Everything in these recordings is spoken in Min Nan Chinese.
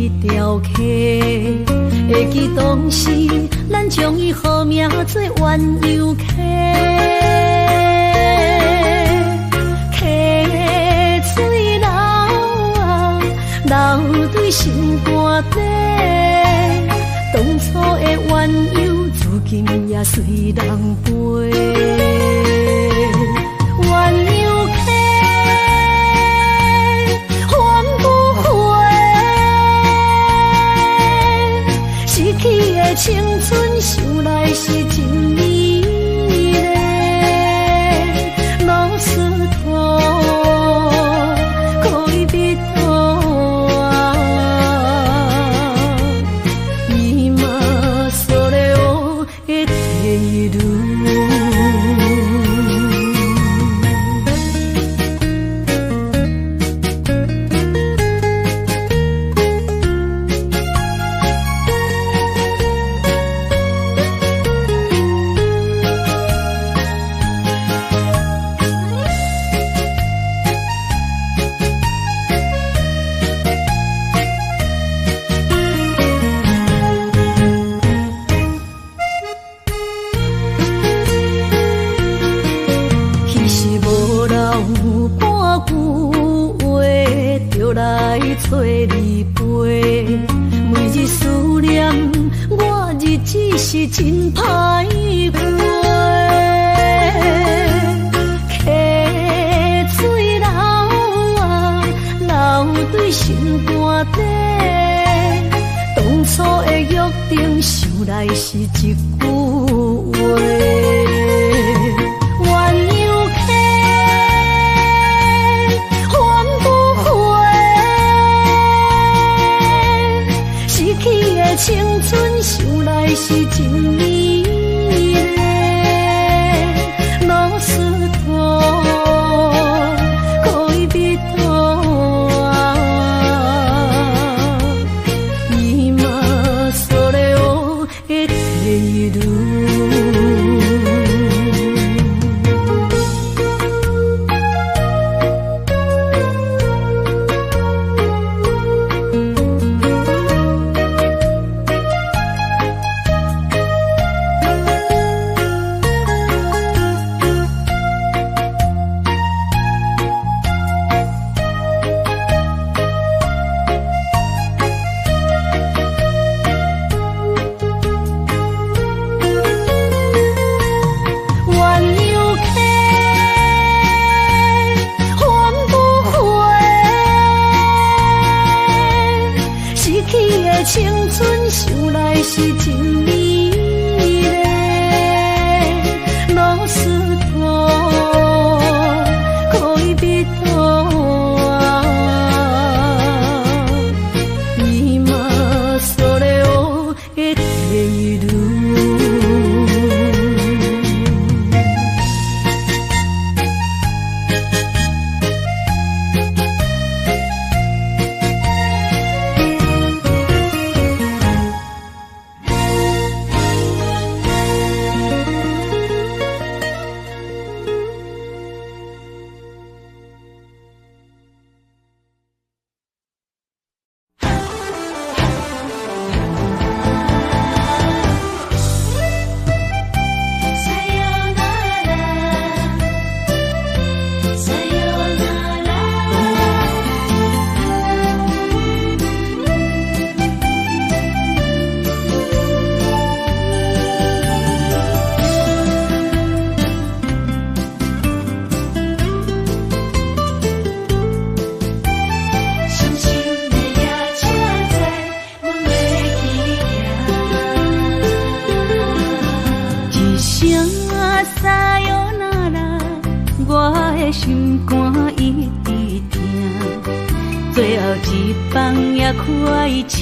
這條溪，會記當時咱將伊號名做鴛鴦溪。溪水流啊，流對心肝底，當初的鴛鴦，如今也隨人飛。鴛鴦溪，還不回，失去的青春，想來是真美麗。ロスト戀人啊，今それを得ている。彼時無人有半句話，就來找你陪。每日思念，我日子是真歹過。溪水流啊，流對心肝底，當初的約定，想來是一句話。鴛鴦溪，還不回，失去的青春，想來是真美麗。ロスト戀人啊，今それを得ている。鴛鴦溪，還不回，失去的青春，想來是真美麗。ロスト戀人啊，今それを得ている。さよならさよなら。深深的夜车载阮欲去行。一聲さよなら，我的心肝一直疼。最後一班也開車，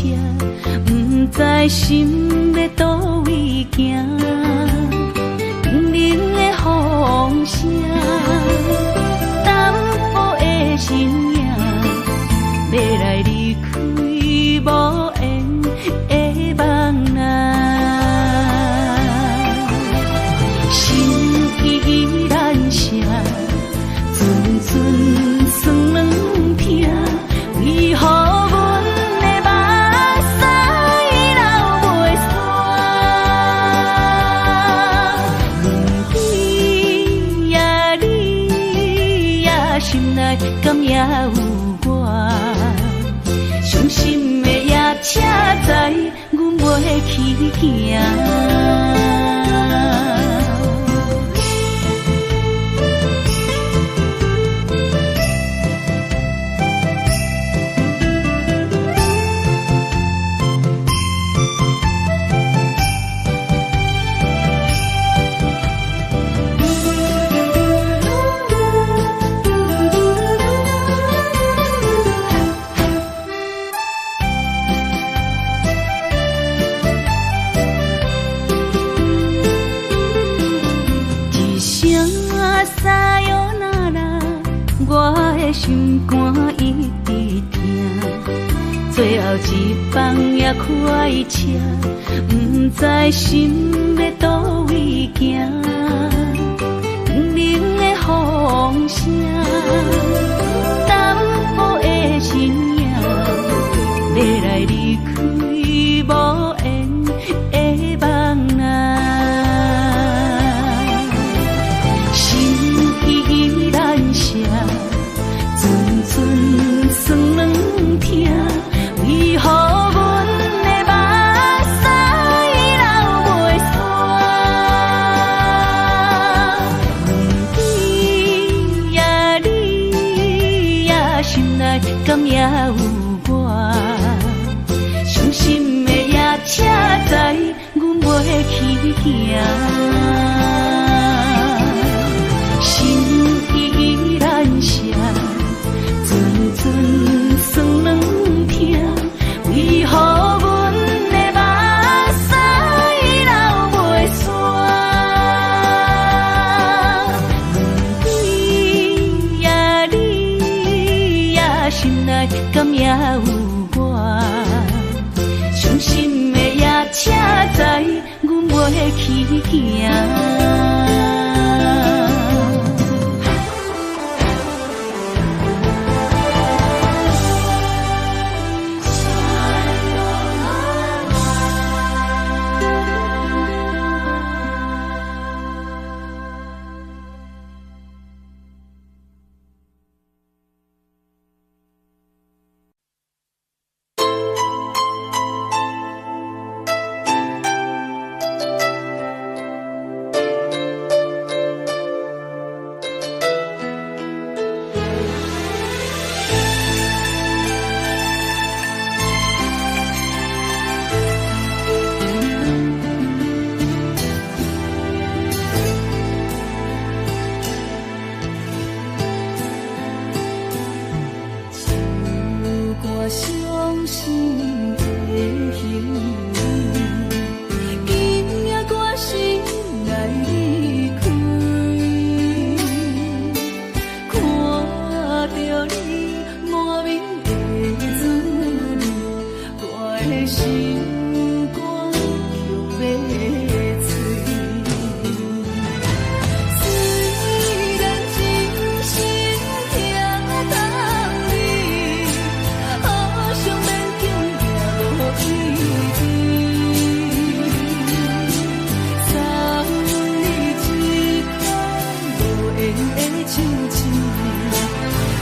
毋知心欲佗位行。冷冷的風聲，淡薄的身影，欲來離開無緣的夢啊。心依難捨，陣陣酸軟疼，為何阮的目有我？傷心的夜車知阮袂去行。一聲さよなら，我的心肝一直疼。最後一班也開車，毋知心欲佗位行。冷的風聲，淡薄的身影，欲來離開無緣的夢啊。心意難捨，陣陣酸軟疼，為何阮的目屎流袂煞？問你呀你呀，心內敢猶有我？傷心的夜車知阮袂去行。心意難捨，陣陣酸軟疼，為何阮的目屎流袂煞？問你呀你呀，心內敢猶有我？傷心的夜車知阮袂去行。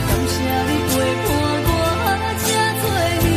感謝你陪伴我這多年。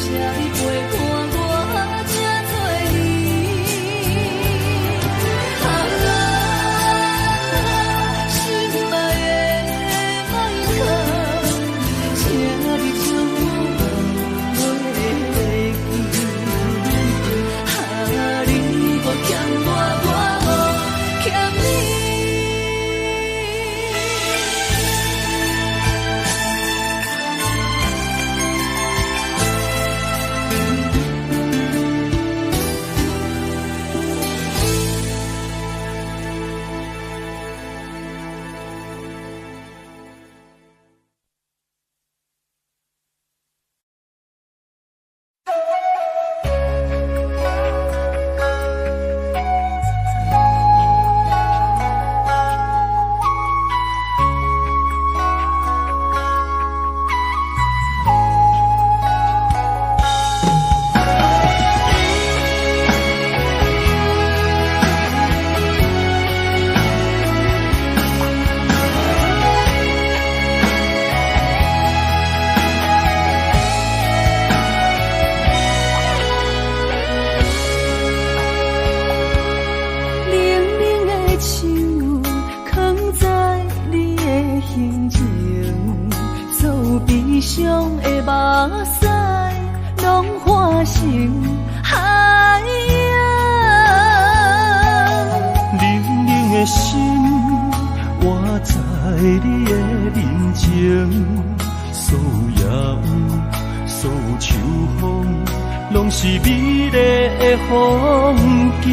你陪伴我這多年。啊，心愛的邁克，請你將我袂記。啊，你無欠我，我無欠你。冷冷的手囥在你的胸前，所有悲傷的目屎攏化成海洋。冷冷的心活在你的面前，所有夜雨，所有秋風，攏是美麗的風景。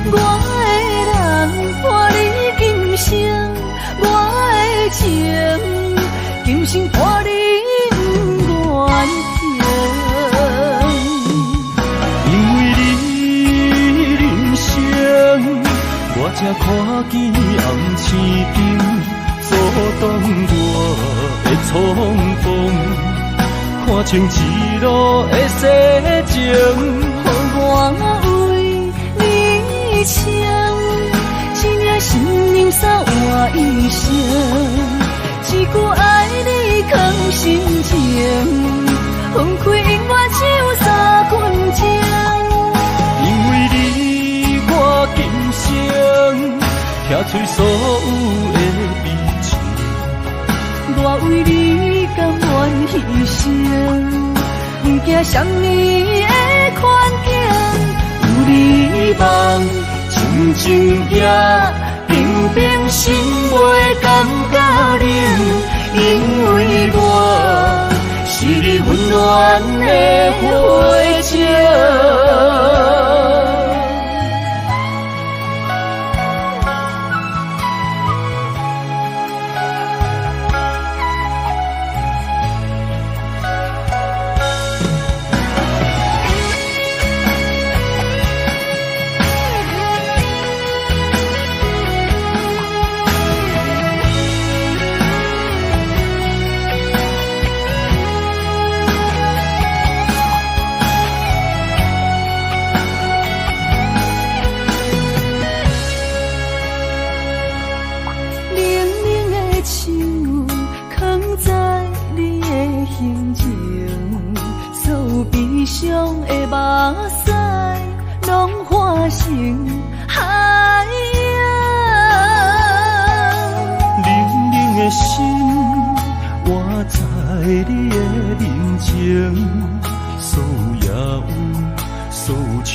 我的人伴你今生，我的情今生伴你不愿停。因為你人生，我才看見暗星燈，阻擋我的衝鋒，看清一路的世情。予我為你穿一領新娘衫換一生，一句愛你藏心情，分開永遠像三分鐘。因為你我今生拆碎所有的悲情，我為你甘願犧牲，不驚啥物的困境。有你梦，深情行，平平心袂感覺冷，因為我是你溫暖的火種。冷冷的手囥在你的胸前，所有悲傷的目屎攏化成海洋。冷冷的心活在你的面前，所有夜雨，所有秋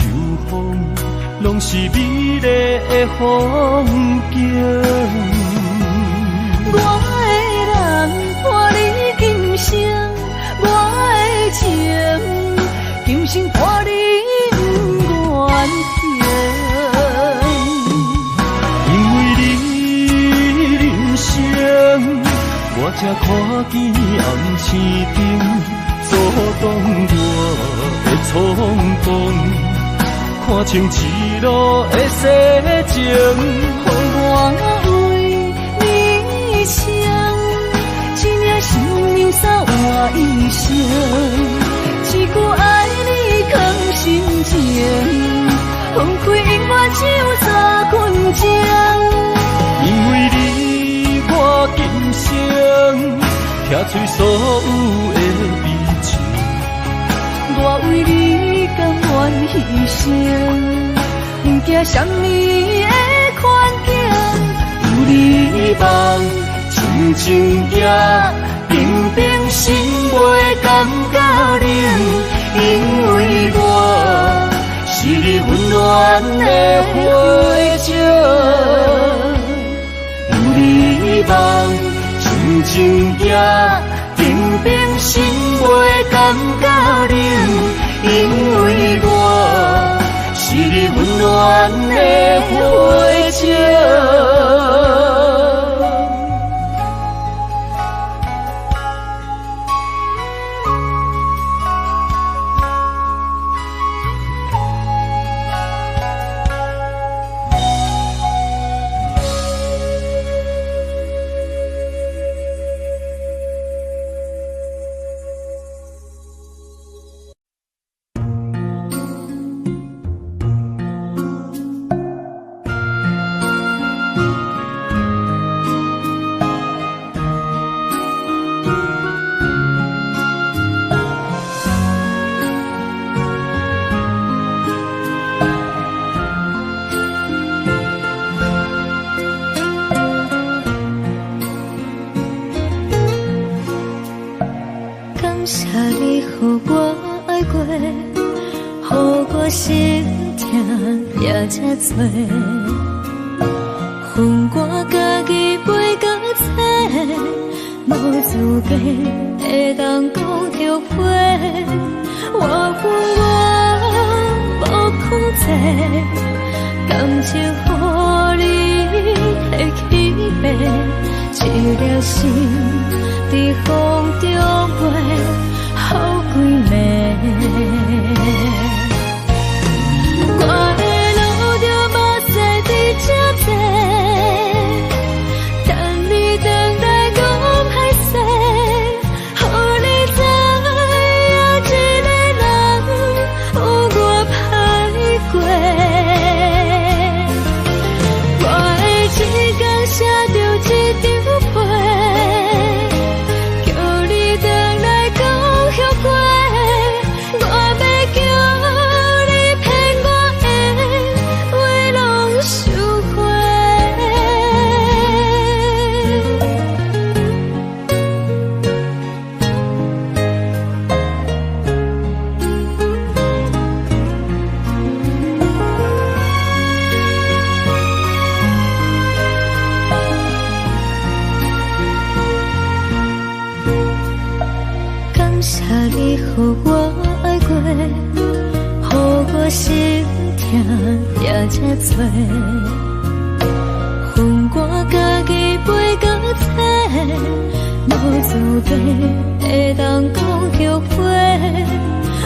風，攏是美麗的風景。我的人伴你今生，我的情今生伴你不愿停。因為你人生，我才看見暗星燈，阻擋我的衝鋒，看清一路的世情。予我為你穿一領新娘衫換一生，一句愛你藏心情，分開永遠像三分鐘。因為你我今生拆碎所有的悲情，甘願犧牲，毋驚啥物的環境。有你望，深情行，冰冰心袂感覺冷，因為我是你溫暖的火種。有你望，深情行，冰冰心袂感覺冷，因為我是你溫暖的火種。感謝你予我愛過，予我心疼也這多。分我家己飛到找，無資格會當講後悔。我有我無控制，感情予你的欺騙，一粒心佇風中飛，予規暝。我會流著目屎佇這坐，等你轉來講歹勢，予你知影一个人有偌歹過。我會一工寫著一張批，叫你轉來講後悔。我欲叫你騙我的話攏收回。感謝你予我愛過，予我心疼也這多。分我家己飛到找，無資格會當講後悔。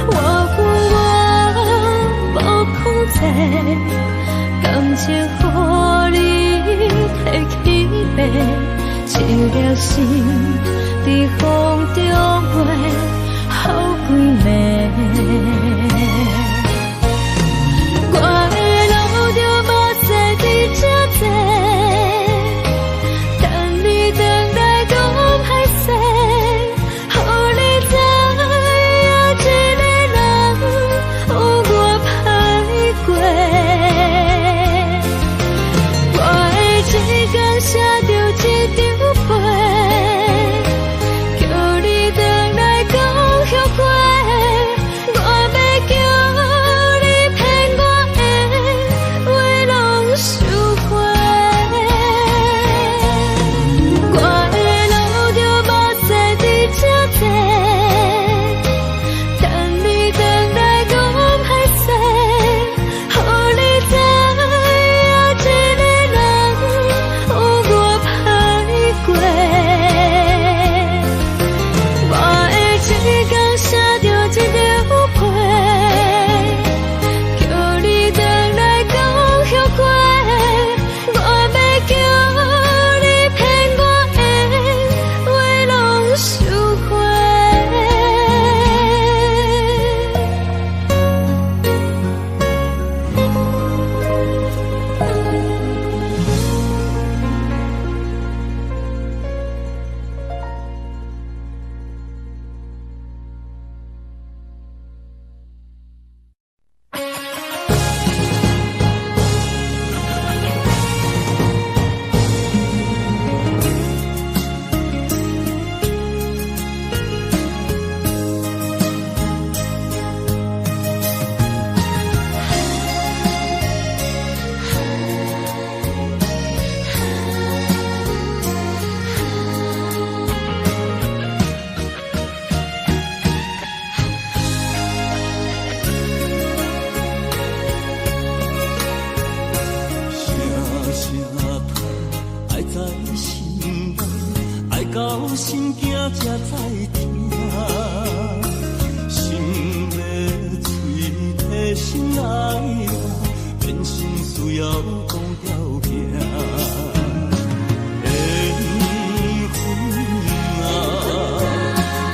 我有我無控制，感情予你的欺騙，一粒心佇風中飛，予規暝。我會流著目屎佇這坐，等你轉來講歹勢，予你知影一個人有偌歹過。我會一工寫著一張批，叫你轉來講心惊才知疼。心欲喙提心爱我，人生需要讲条件。缘分啊，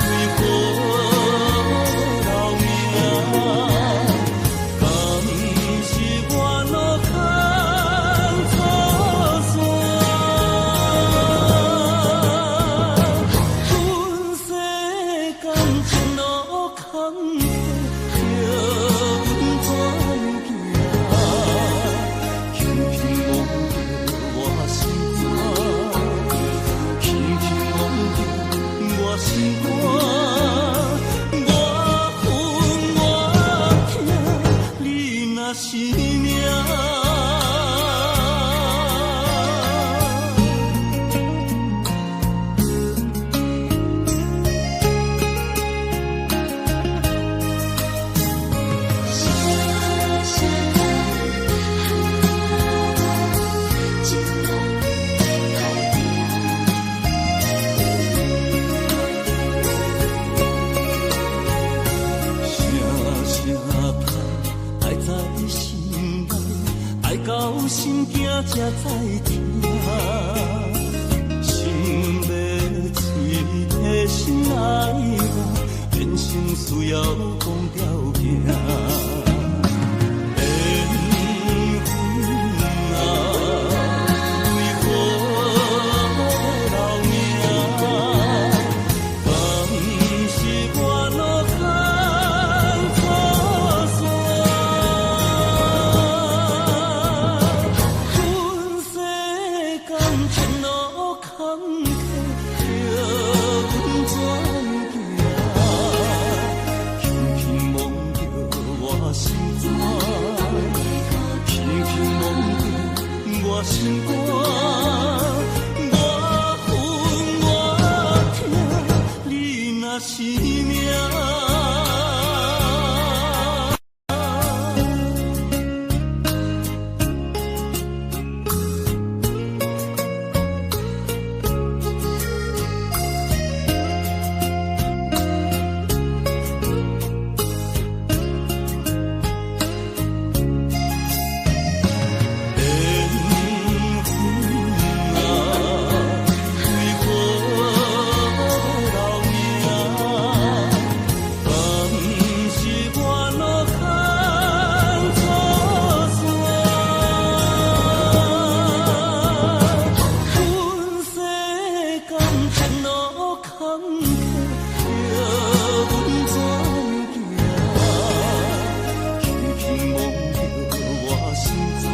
为何留名？敢是我路空错线？阮世间情路坎坷，叫阮怎行？轻轻摸著我心肝，轻轻摸著我心肝，我恨我疼，你若是命。声声叹，爱在心内，爱到心惊才知疼。心欲喙提心爱我，人生需要讲条件。缘分啊，为何留名？敢是我路空错线？阮世间情路坎坷，叫阮怎行？轻轻摸著我心肝，轻轻摸著我心肝，我恨我疼，你若是命。缘分啊，为何留名？敢是我路空错线？阮世间情路坎坷，叫阮怎行？轻轻摸著我心肝，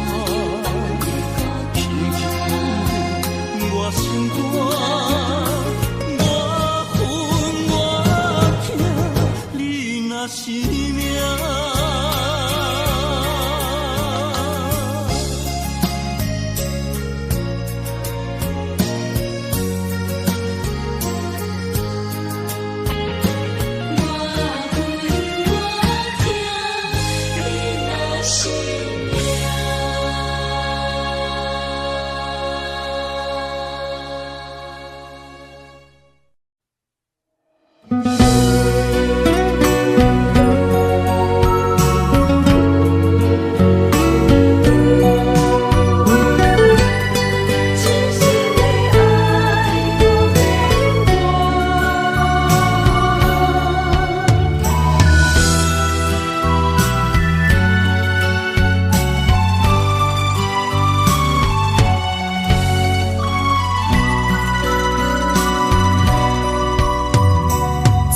轻轻摸著我心肝，我恨我疼，你若是命。我恨我疼，你若是命。真心的爱不变卦。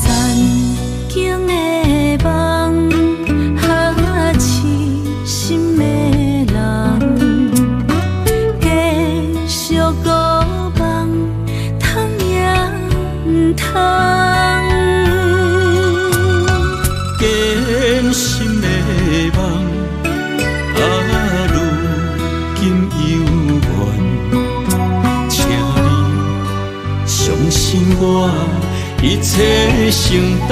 曾经的梦，哈痴心的人，继续孤梦，通也毋通。坚心的梦，啊，如今犹原，请你相信我，一切承担。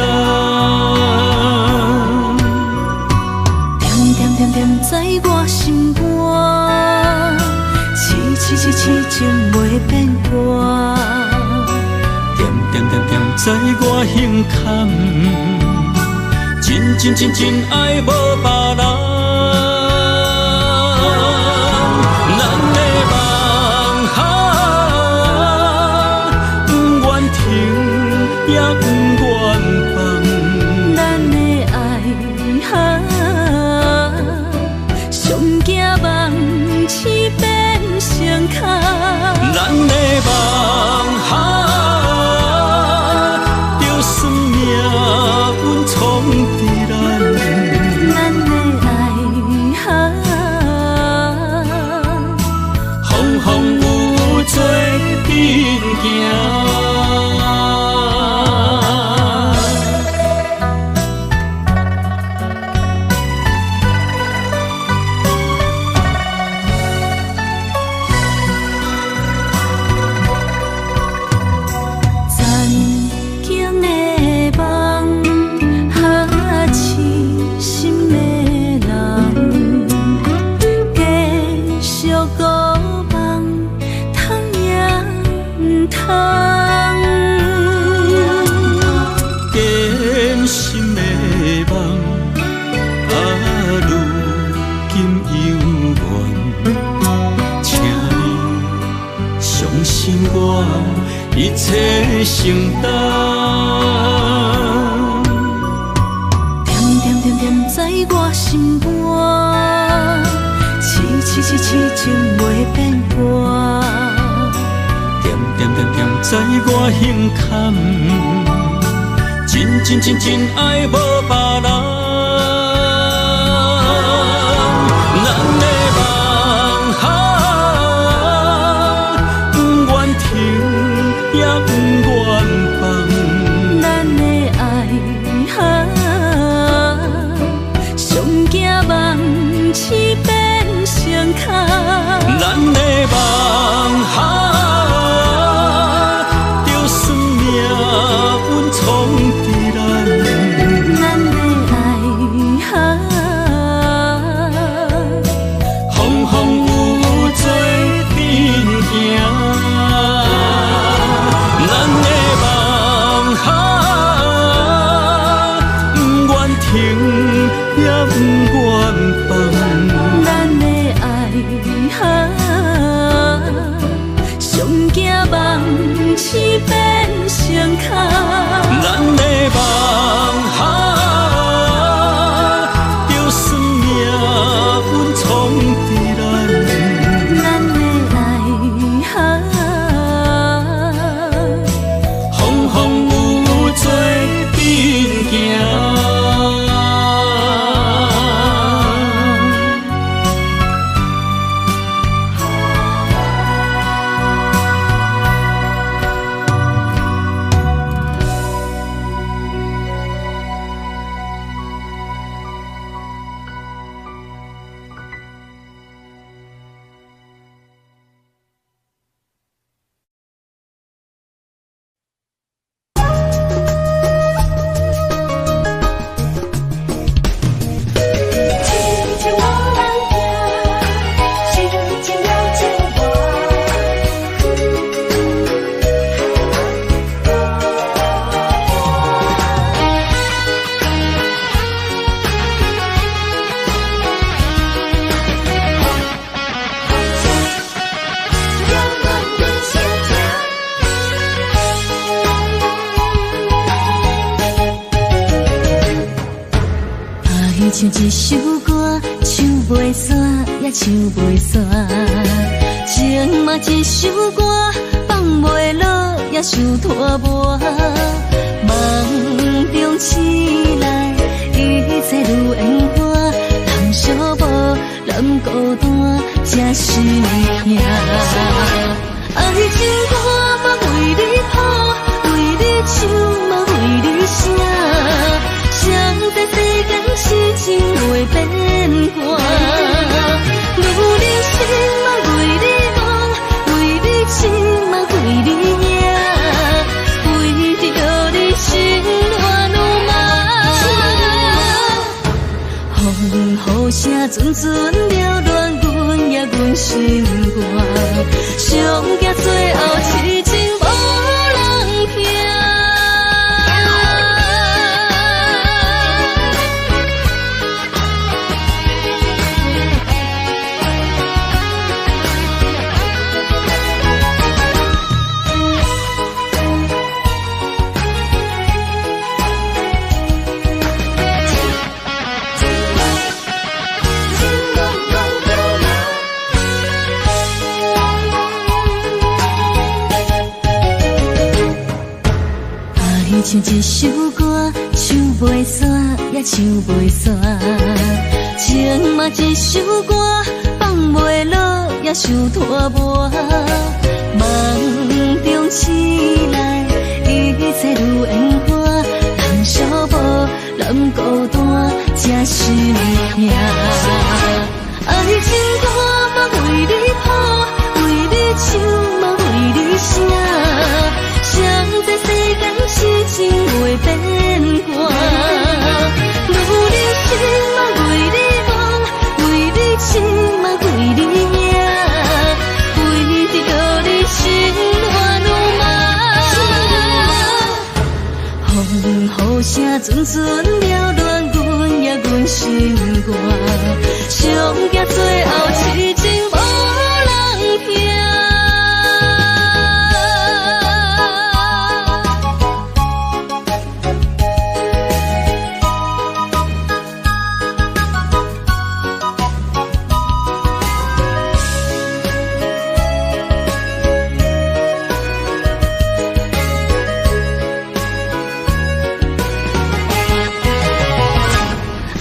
点点点点在我心肝，痴痴痴痴情袂变卦。点在我胸坎，真真真真爱无别人。咱的梦哈，不愿停也不愿放。咱的爱哈，上惊梦醒变成空。咱的梦哈，就算命运创治咱。咱的爱哈，风风雨雨做阵行。曾经的梦，哈痴心的人，继续孤梦，通也毋通。坚心的梦，啊，如今犹原，请你相信我，一切承担。甜甜甜甜在我心肝，痴痴痴痴情袂变卦。甜甜甜甜在我胸坎，真真真真爱无别人。咱的梦哈，不愿停也不愿放。咱的爱哈，上惊梦醒变成空。咱的梦哈，就算命运创治咱。咱的爱哈，风风雨雨做阵行。咱的梦哈，不愿停也不愿放。咱的爱哈，上惊梦醒变成空。咱的梦哈，就算命运创治咱。咱的爱哈，风风雨雨做阵行。痴情无人听，心情了解我。爱像一首歌，唱袂煞，也唱袂煞。情嘛一首歌，放袂落，也想拖磨。梦中醒来，一切如烟花，人寂寞，人孤单，才心痛。爱情歌嘛为你谱，为你唱嘛为你写。谁知世间痴情会变卦，女人心嘛为你梦，为你痴嘛为你赢，为着你心乱如麻。风雨声阵阵扰乱阮也阮心肝，上惊最后痴情无人听。一首歌，唱袂煞，也唱袂煞。情嘛一首歌，放袂落，也想拖磨。梦中醒来，一切如烟花，人寂无，人孤单，这心痛。爱情歌嘛为你谱，为你唱嘛为你写。谁知世间痴情会变卦？女人心嘛为你梦，为你痴嘛为你命，为著你心乱如麻。风雨声阵阵扰乱阮也阮心肝，上惊最后痴情无人听。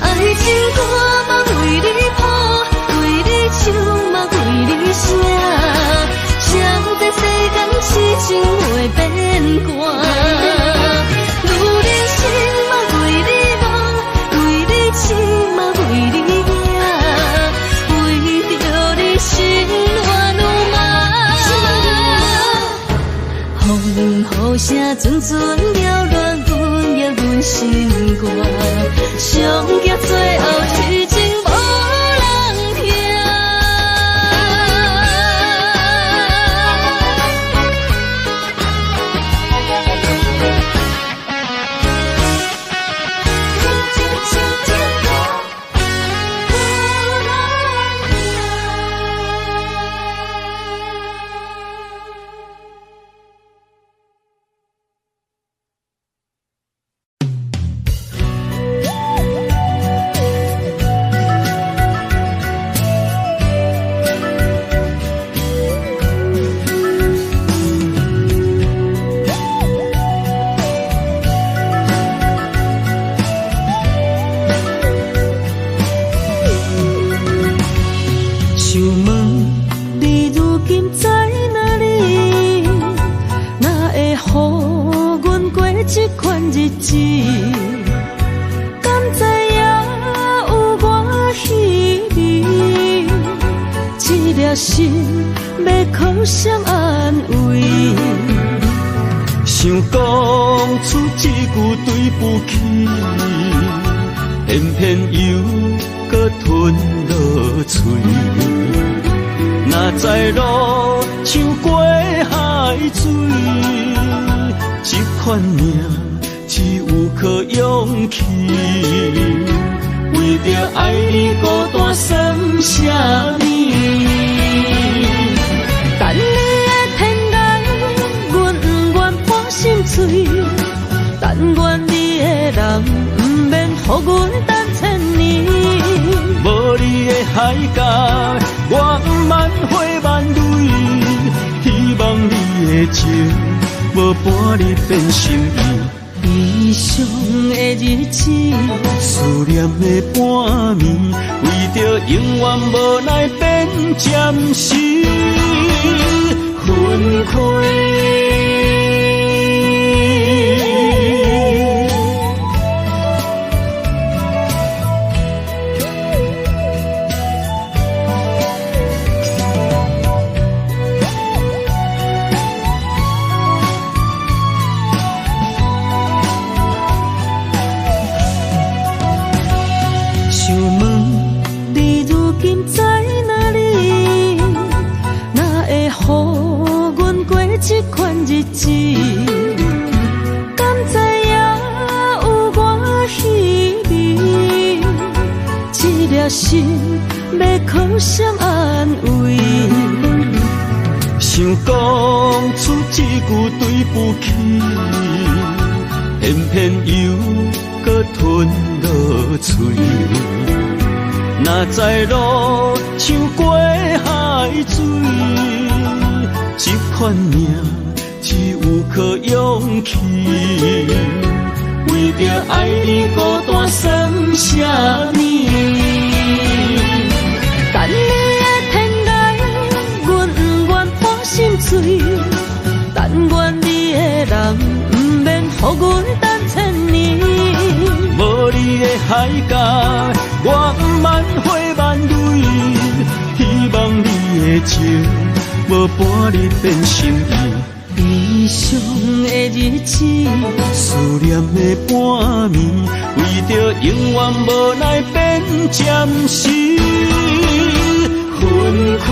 爱情歌嘛为你谱，为你唱嘛为你写。谁知世间痴情会变卦？女人心嘛为你梦，为你痴嘛为你命，为著你心乱如麻。风雨声阵阵扰乱阮也阮心肝，上惊最后痴情无人听。想问你如今在哪里？哪会予阮过这款日子？敢知影有我稀微？这粒心欲靠谁安慰？想讲出这句对不起，偏偏又阁吞落喙。哪知路像过海水，这款命只有靠勇气。为著爱你孤单算啥物？等你的天来，阮不愿破心碎。但愿你的人毋免予阮等千年。无你的海角，我毋茫花万蕊。希望你的情无半日变心意。悲伤的日子，思念的半暝，为著永远无奈变暂时分开。想问你如今在哪里？哪会予阮过这款日子？敢知影有我稀微？这粒心欲靠谁安慰？想讲出这句对不起，偏偏又阁吞落喙。哪知路像过海水，这款命只有靠勇气。為著愛你孤單算啥物？等你的天涯，阮不願破心碎。但願你的人，毋免予阮等千年。無你的海角，我毋茫花萬蕊。希望你的情，無半日變心意。悲傷的日子，思念的半暝，為著永遠無奈變暫時分開。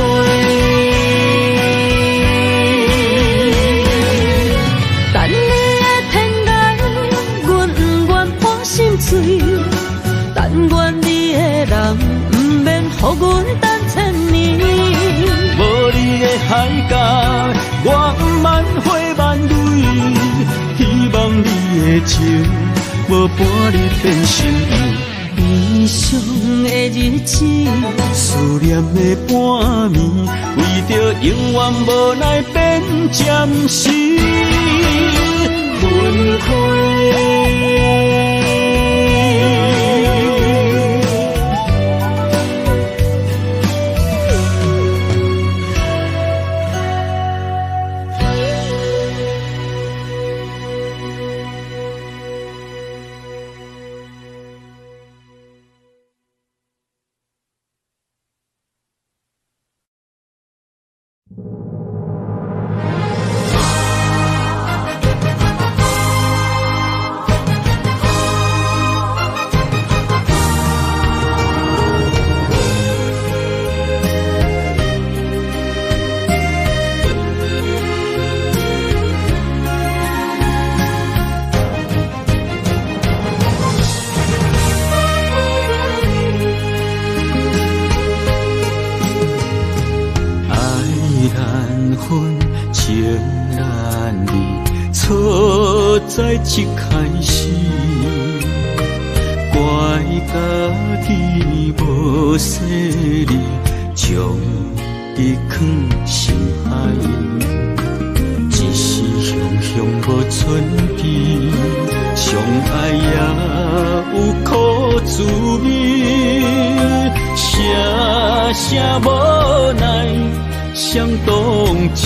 等你的天涯，阮不願破心碎。但願你的人，毋免予阮等千年。無你的海角，我毋茫花萬蕊。希望你的情，無半日變心意。悲傷的日子，思念的半暝，為著永遠無奈變暫時分開。在一開始，怪家己無細膩，將你囥心海，只是雄雄無准備，相愛也有苦滋味，聲聲無奈相動情。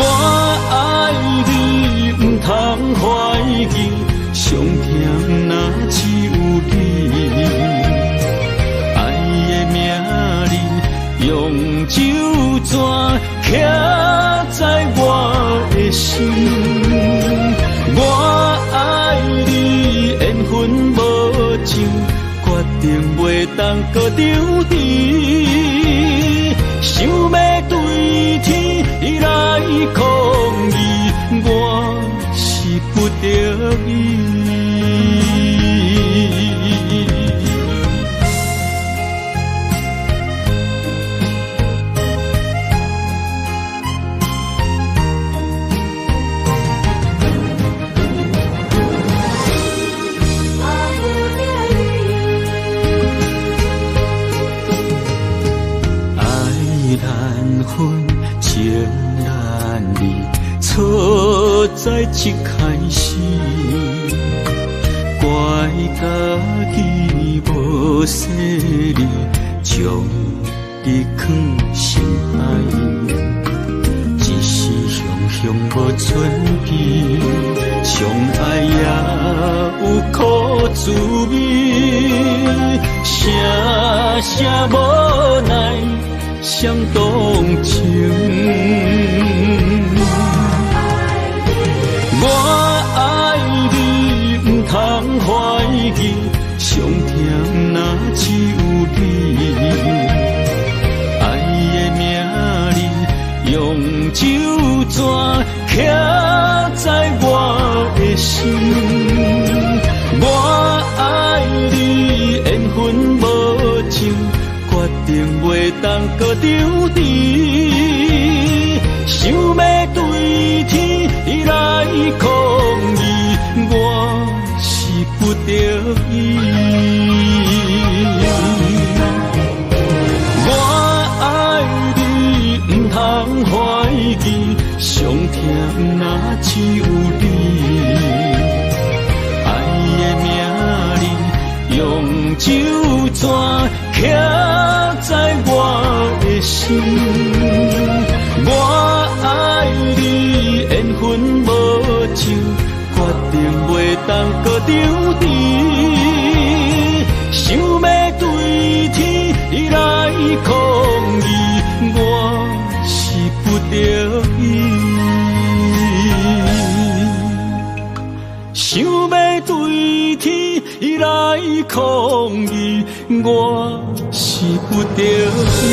我愛你，毋通懷疑，上疼若只有你。愛的名字用酒泉刻在我的心。我愛你，緣分無情，決定袂當閣相知。想欲對天來抗議，我是不得已。愛難分，情難離，錯在一開始，怪家己無細膩，將你囥心海，只是雄雄無准備，相愛也有苦滋味，聲聲無奈相動情。我愛你，毋通懷疑，上疼若只有你。愛的名字用酒泉刻在我的心。我愛你，緣分無情，決定袂當閣相知。想欲對天來抗議，我是不得已。我愛你，毋通懷疑，上疼若我爱你，缘分无手，决定袂当阁长持。想欲对天来抗议，我是不得已。想欲对天来抗议，我是不得已。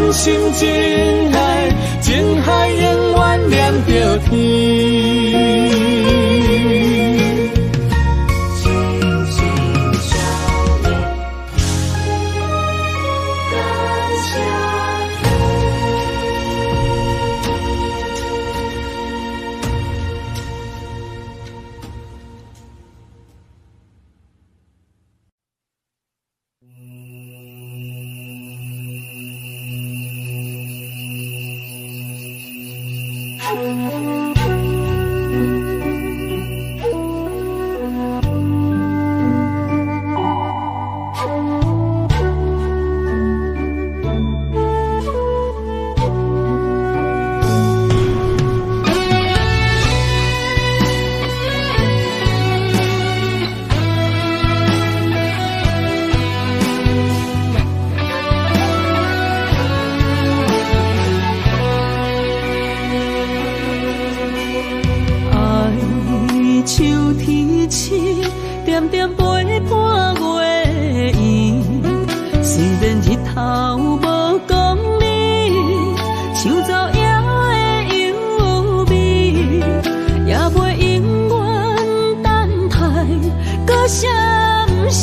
真心真愛，情海永遠連著天。心心相印，感謝天。愛像天星，點點陪伴月圓。雖然日頭無光明，像晝夜的幽微，也袂永遠等待閣相識。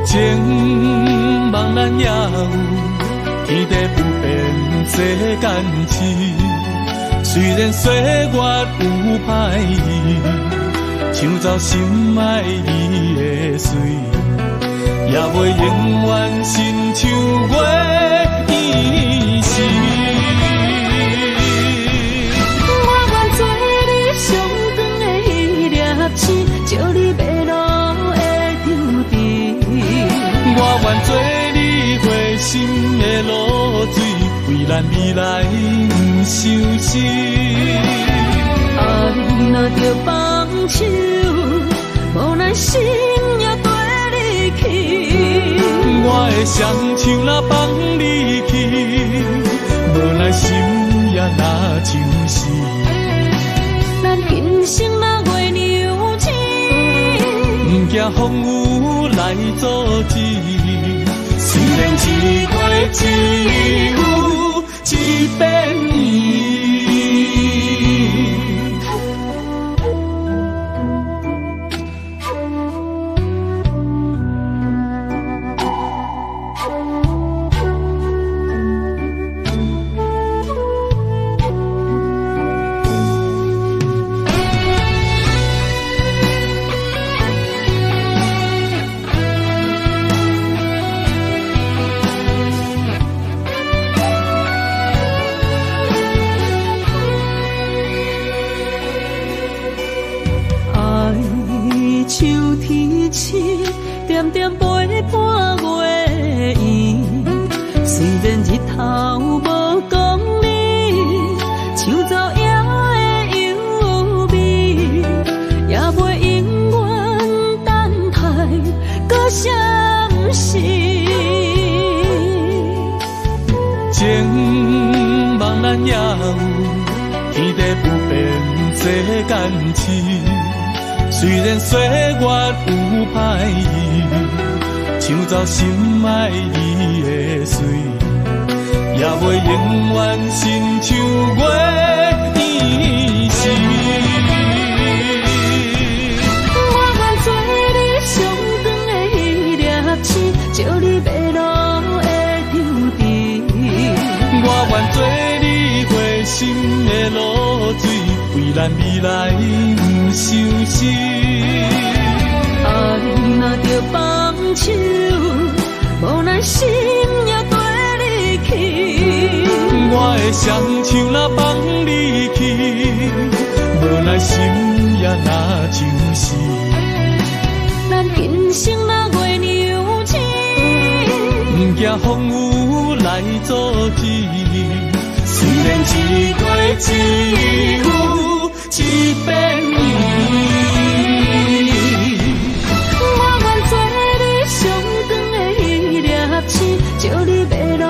情夢咱也有，天地不變世間痴。雖然歲月有歹意，搶走心愛伊的水，也袂永遠親像月圓時。我願做你上長的彼粒星，照你迷路的乡鎮。我願做你花心的露水，為咱未來不相失。愛若著放手，無奈心也綴你去。我的雙手若放你去，無奈心也若像是。咱今生若月娘亲，不惊风雨来阻止，虽然一过只有一遍圆。愛像天星，點點陪伴月圓。雖然日頭無光明，像晝夜的幽微，也袂永遠等待閣相識。情夢咱也有，天地不變世間痴。雖然歲月有歹意，搶走心愛伊的水，也袂永遠親像月圓時。我願做你上長的彼粒星，照你迷路的乡鎮。我願做你花心的露水，為咱未來不相失。愛若著放手，無奈心也綴你去。我的雙手若放你去，無奈心也若像是。咱今生若月娘亲，不惊风雨来阻止，虽然一过只有一遍圆。我愿做你上长的彼粒星，照你迷路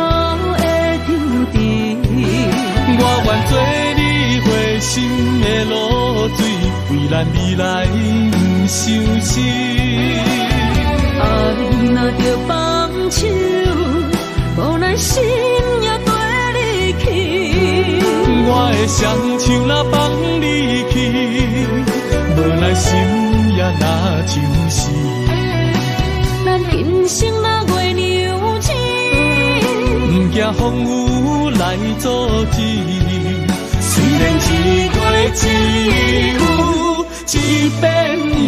的乡镇。我愿做你花心的露水，为咱未来不相失。爱若著放手，心也綴你去。我的双手若放你去，无奈心也若像是。咱今生若月娘亲，毋惊风雨来阻止。虽然一月只有一遍年。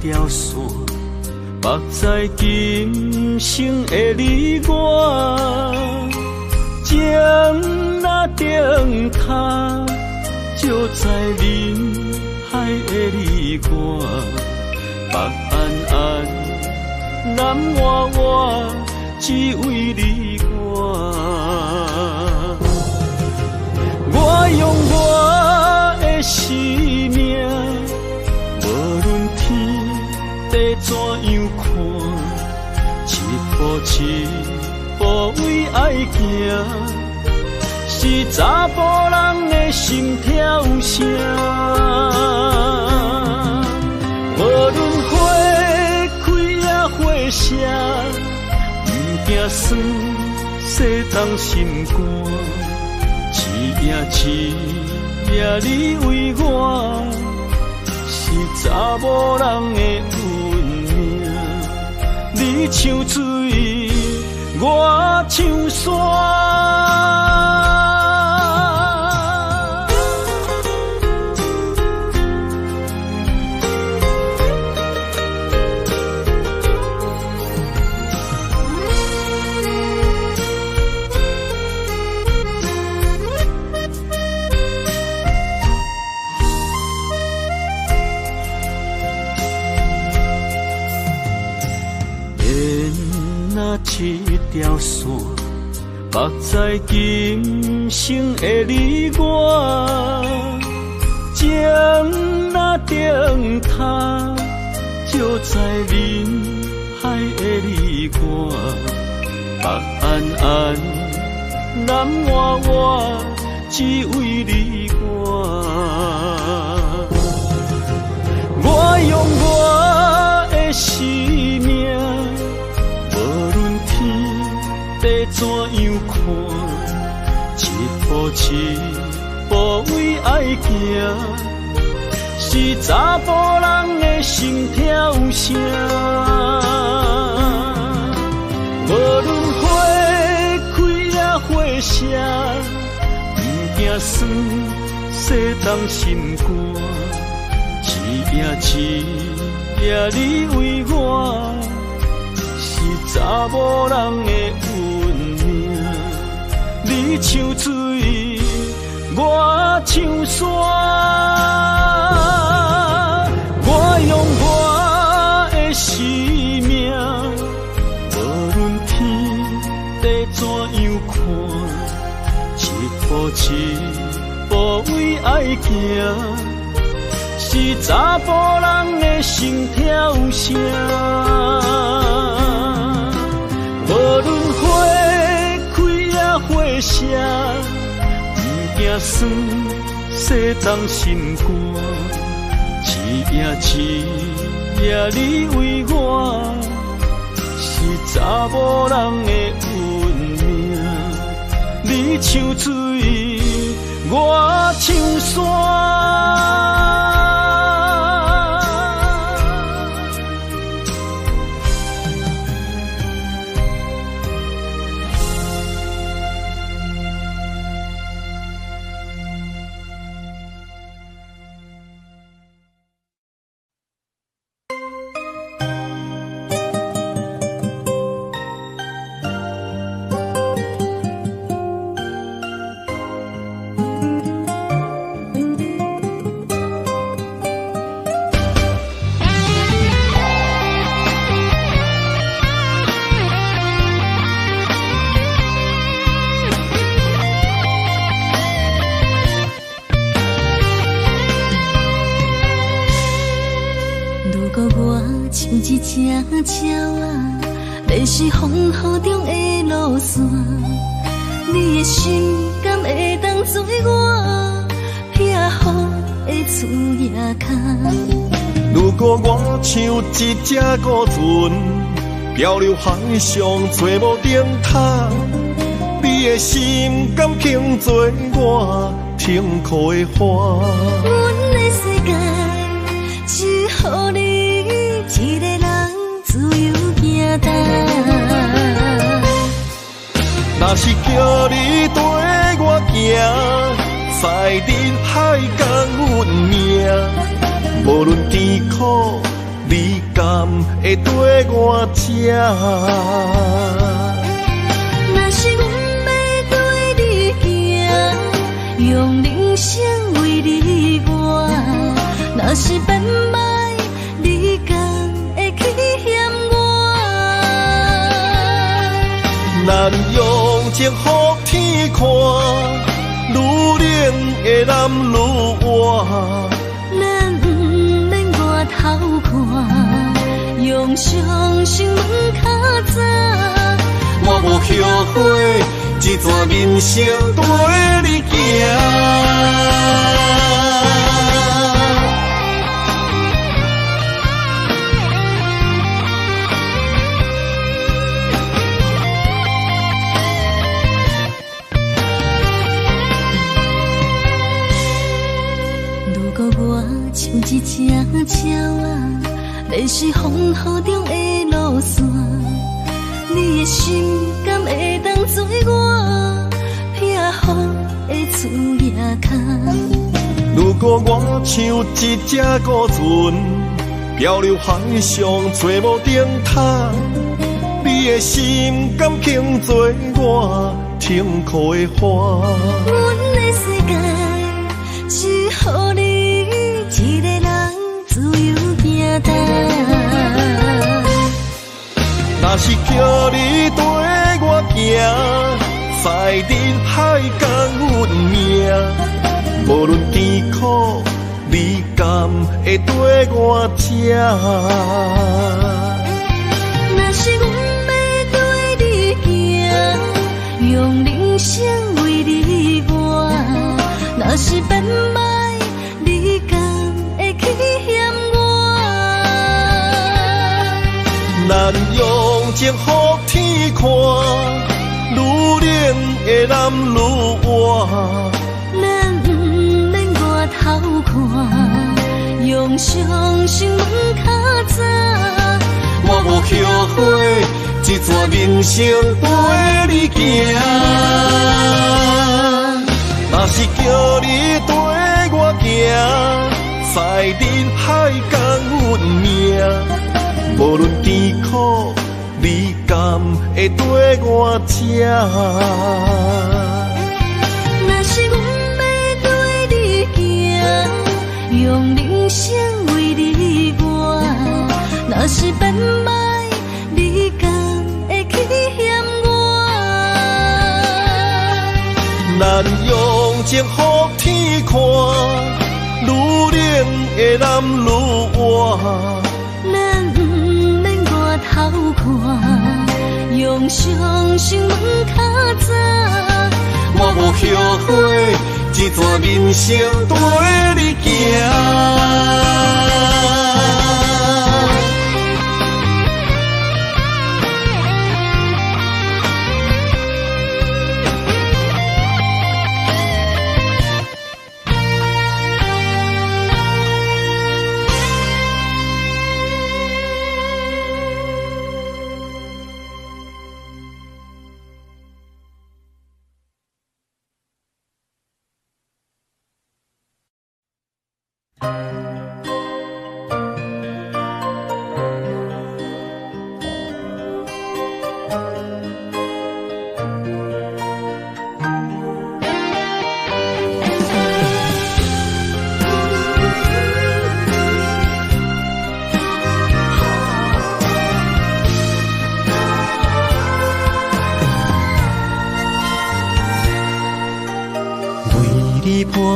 条线，缚在今生的你我，情若灯塔，照在人海的你我，北安安，南活活，只为你我。我用我的生命，无论天地怎样看，一步一步为爱行，是查埔人的心跳声。无论花开抑花谢，不惊酸，世东心肝。一夜一夜你为我，是查某人的运命。你像水，我像山。一条线，缚在今生的你我，情若灯塔，照在人海的你我，北安安，南活活，只为你我。我用我的生命，地怎样看，一步一步为爱行，是查埔人的心跳声。无论花开抑花谢，不惊酸，世东心肝。一夜一夜你为我，是查某人的运命。你像水，我像山。我用我的生命，无论天地怎样看，一步一步为爱行，是查埔人的心跳声。无论花开抑花谢，不惊酸，世东心肝。一夜一夜你为我，是查某人的运命。你像水，我我唱山。鸟仔，迷失风雨中的路线，你的心敢会当做我避雨的厝仔跤？如果我像一只孤船，漂流海上找无灯塔，你的心敢肯做我停靠的岸？阮的世界只予你一个人自由行动。若是叫你缀我行，载入海角阮命，无论甜苦，你敢会缀我这？若是阮欲缀你行，用人生为你活，若是变歹，你敢会去嫌我？咱用情予天看，愈冷的男愈活。咱毋免外头看，用相信问较早。我无后悔，这段人生缀你行。如果我像一只鸟仔，迷失风雨中的路线，你的心敢会当做我避雨的厝仔跤？如果我像一只孤船，漂流海上找无灯塔，你的心敢肯做我停靠的岸？阮的世界只予你一个人自由行动。若是叫你缀我行，载入海角阮命，无论甜苦，你敢会缀我这？若是阮欲缀你行，用人生为你活，若是变歹，你敢会去嫌我？咱用情予天看，愈冷的男愈活。咱毋免外头看，用相信问较早。我无后悔，这段人生缀你行。若是叫你缀我行，载入海角阮命，无论甜苦，你敢会缀我这？若是阮欲缀你行，用人生为你活，若是变歹，你敢会去嫌我？咱用情予天看，愈冷的男愈活。咱毋免外头看，用相信问较早。我无后悔，这段人生缀你行。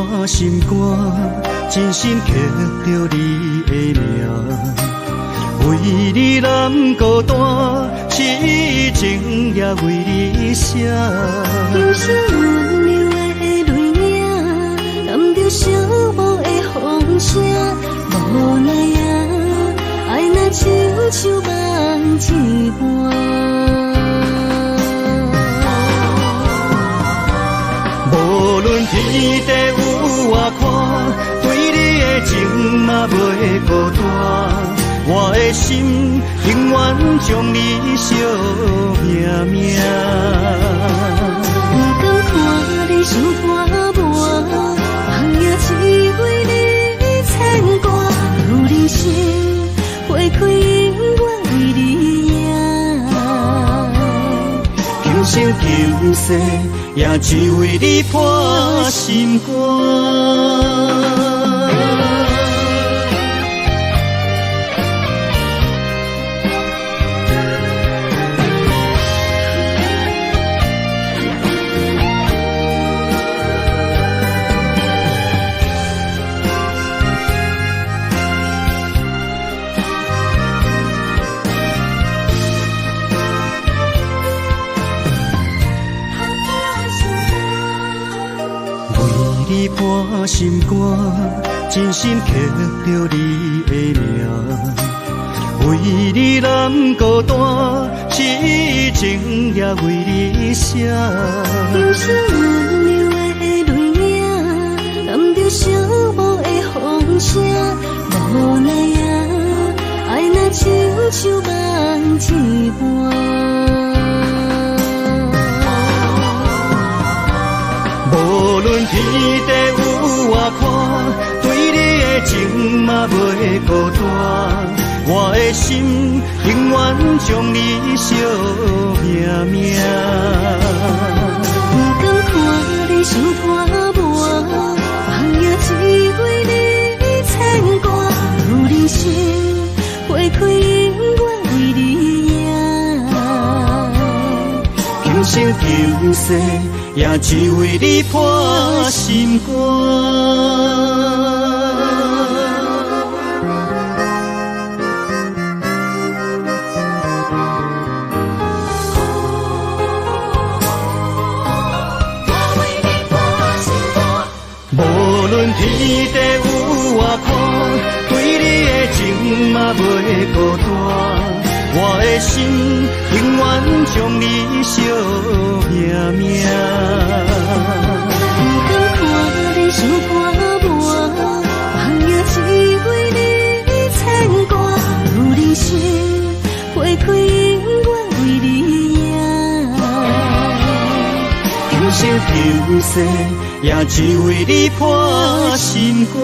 破心肝，真心刻著你的名。为你难孤单，痴情也为你写。今生温柔的泪影，含著寂寞的风声，无奈啊，爱若亲像梦一般。无论天地有偌宽，对你的情嘛袂孤单。我的心永远将你惜命命。不甘看你伤破磨，梦也只为你牵挂。有人生花开，永远为你赢。今生今世也只为你破心肝。破心肝，真心刻著你的名。为你难孤单，痴情也为你写。今生温柔的泪影，含著寂寞的风声，无奈啊，爱若亲像梦一般。无论天地有偌宽，对你的情嘛袂孤单。我的心永远将你惜命命。不甘看你伤破磨，梦也只为你牵挂。有人生花开，永远为你赢。今生今世也只为你破心肝。无论天地有偌宽，对你的情嘛袂孤单。我的心永远将你惜命命。不甘看你伤破磨，梦也只为你牵挂。有人生花开，永远为你赢。今生今世也只为你破心肝。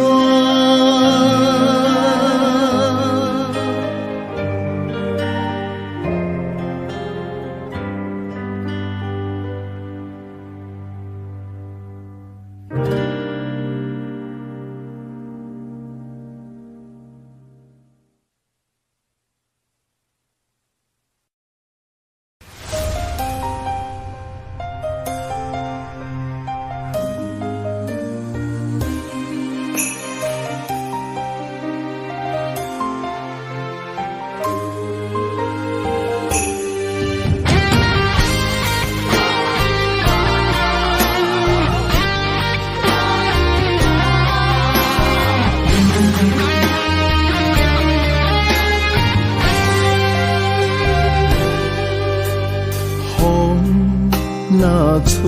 吹，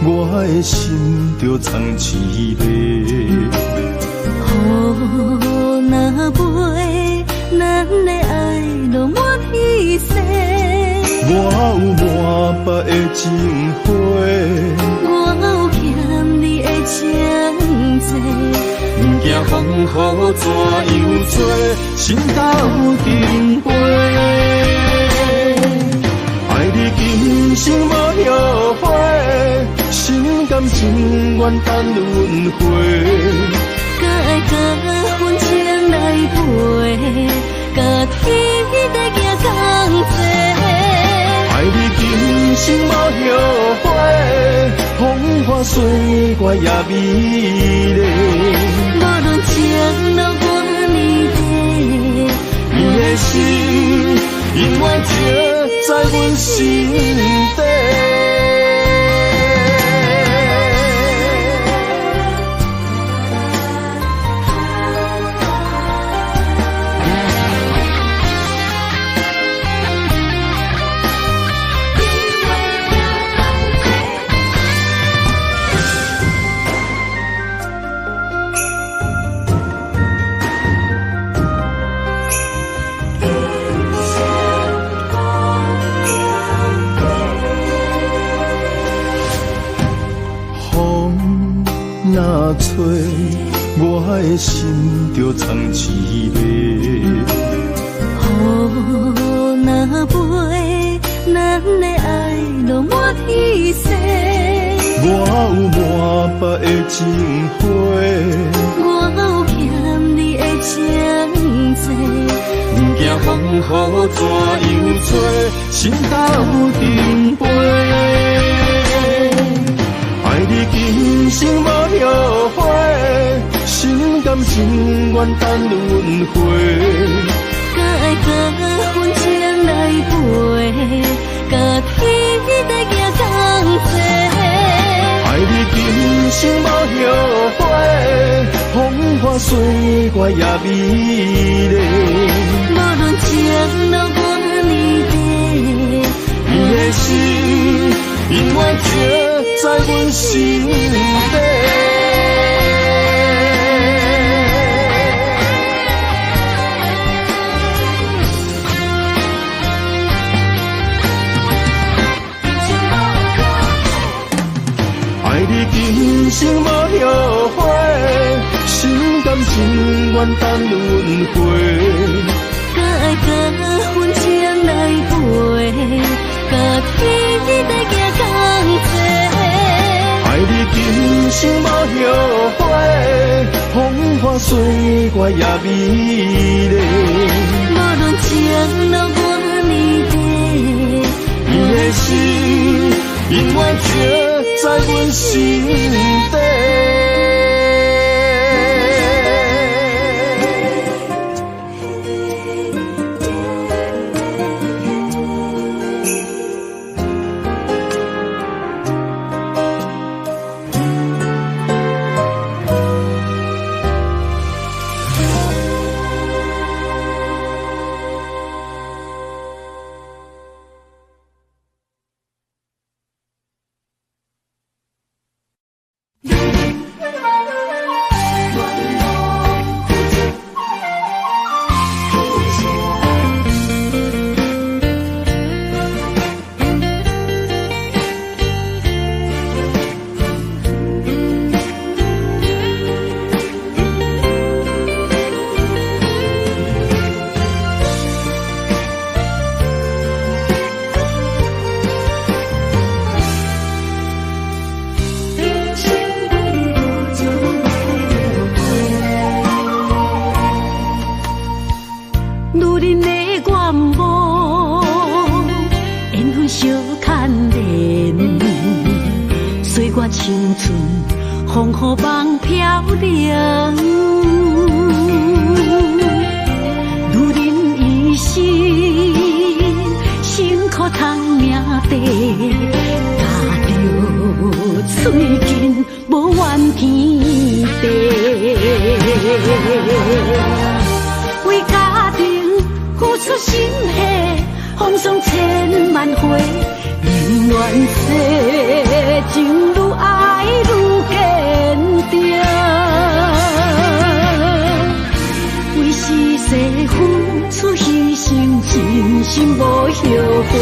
我的心就藏一个。雨若飞，咱的爱落满天星。我有满腹的情花，我有欠你的情债。不惊风雨怎样吹，心斗阵飞。爱你今生无后悔，心甘情愿等轮回。甲爱甲分情来陪，甲天地行同齐。爱你今生无后悔，风雨花歲月也美麗。無論情路偌呢短，你的心永遠停在阮心底。若吹，我的心就藏起来。雨若飞，咱的爱落满天星。我有满腹的情话，我有欠你的情债。不惊风雨怎样吹，心斗阵飞。爱你今生无后悔，心甘情愿等轮回。甲爱甲分情来陪，甲天地行同齐。爱你今生无后悔，风花雪月也美丽。无论情路偌呢短，你的心永远停在阮心底。爱你今生无后悔，心甘情愿等轮回。甲爱甲分情来陪，甲天地行同齐。爱你今生无后悔，风花雪月也美丽。无论情路偌呢短，你的心永远停在阮心底。青春风雨梦飘零，女人一生辛苦通命地，咬着喙紧无怨天地，为家庭付出心血，风霜千万回。宁愿说情愈爱愈坚定，为时势付出牺牲，真心无后悔，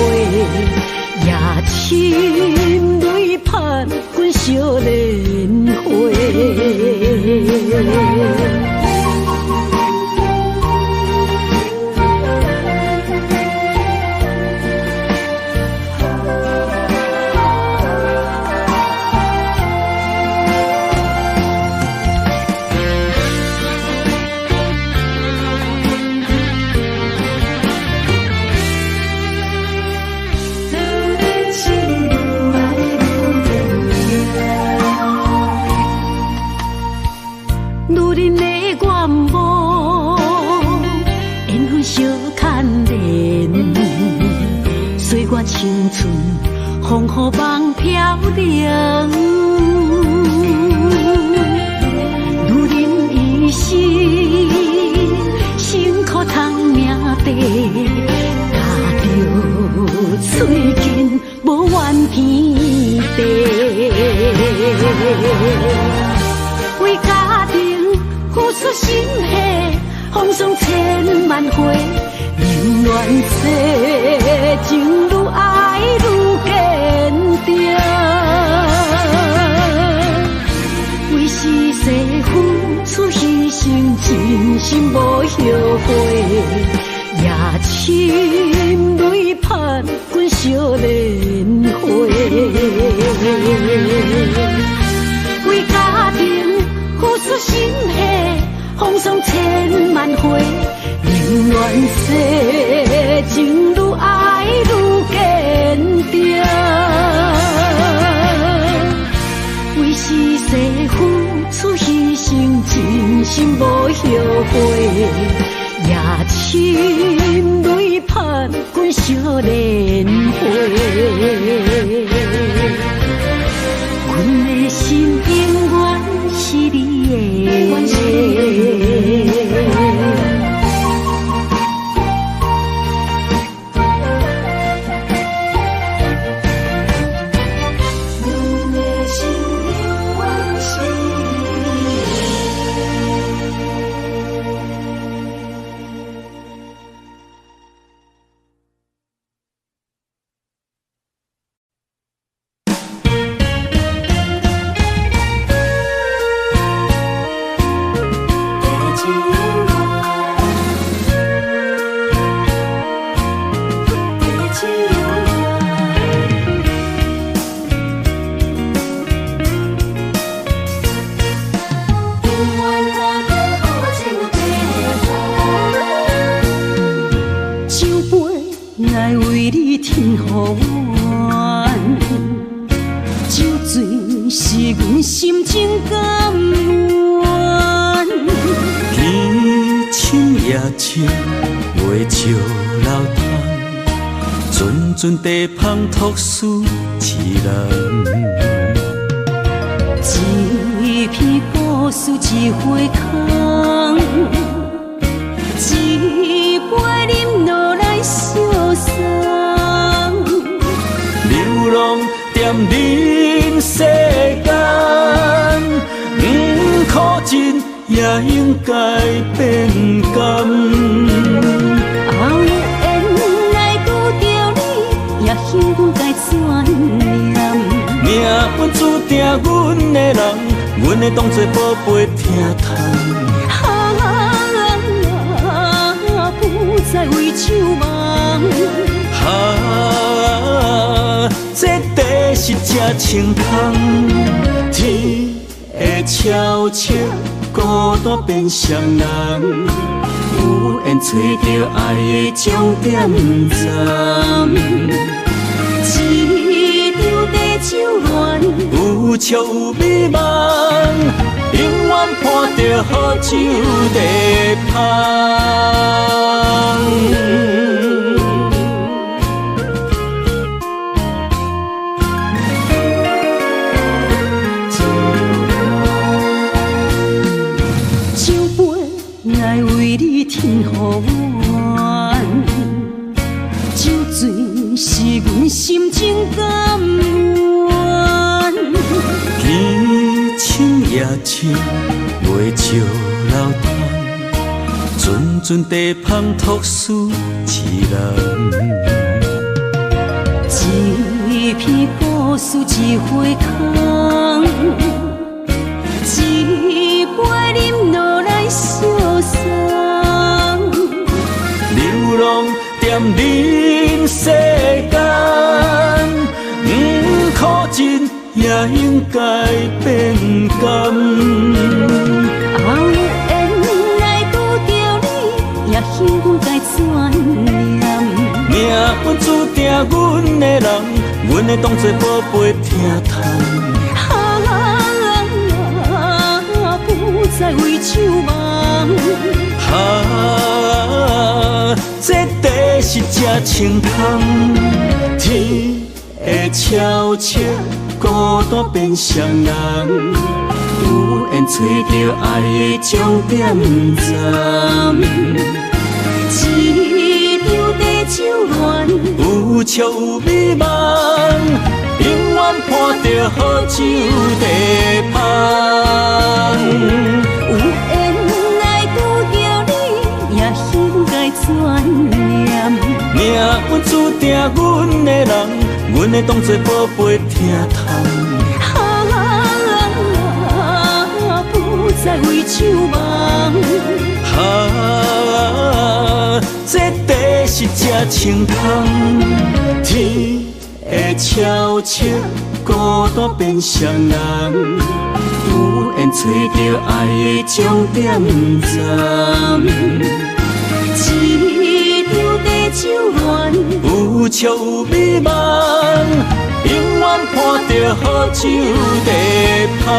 也亲泪盼阮惜莲花。我青春风雨梦飘零。女人一生辛苦通命短，咬著喙紧无怨天地。为家庭付出心血，风霜千万回，宁愿说情愈爱愈坚定。为时势付出牺牲，真心无后悔，也深泪盼阮惜莲花。为家庭付出心血，风霜千万回，宁愿说情愈爱愈坚定。为时势付出牺牲，真心无后悔，也深泪盼阮惜莲花。阮的心永远是你的。阵地芳托死一人，一篇故事一回空，一杯饮落来相送。流浪踮人世间，不苦尽也应该变甘。命运注定阮的人，阮会当作宝贝疼痛。啊，不再为酒梦。啊，这地是这清空，天会悄悄，孤单变双人，有缘找著爱的终点站。一场地酒恋，有笑有美梦，永远伴著好酒在芳。酒杯来为你添予暖，酒醉是阮心情甘愿。天清夜深，袂笑流淌，阵阵地芳托死一人。一篇故事一回空，一杯饮落来相送。流浪踮人世间，不苦尽也应该变甘。有缘来拄著你，也应该转念。命运注定阮的人，阮会当作宝贝疼痛。啊，不再为酒梦。啊，这地是这清空，天天会悄悄，孤单变双人，有缘揣著爱的终点站。一场地酒恋，有笑有美梦，永远伴著好酒茶香。有缘来拄著你，也应该转念。命运注定阮的人，阮会当作宝贝疼痛。啊，不再为酒梦。啊，这茶是这清香。天会悄悄，孤单变双人，有缘揣著爱的终点站。一场地酒恋，有笑有美梦，永远伴著好酒茶香。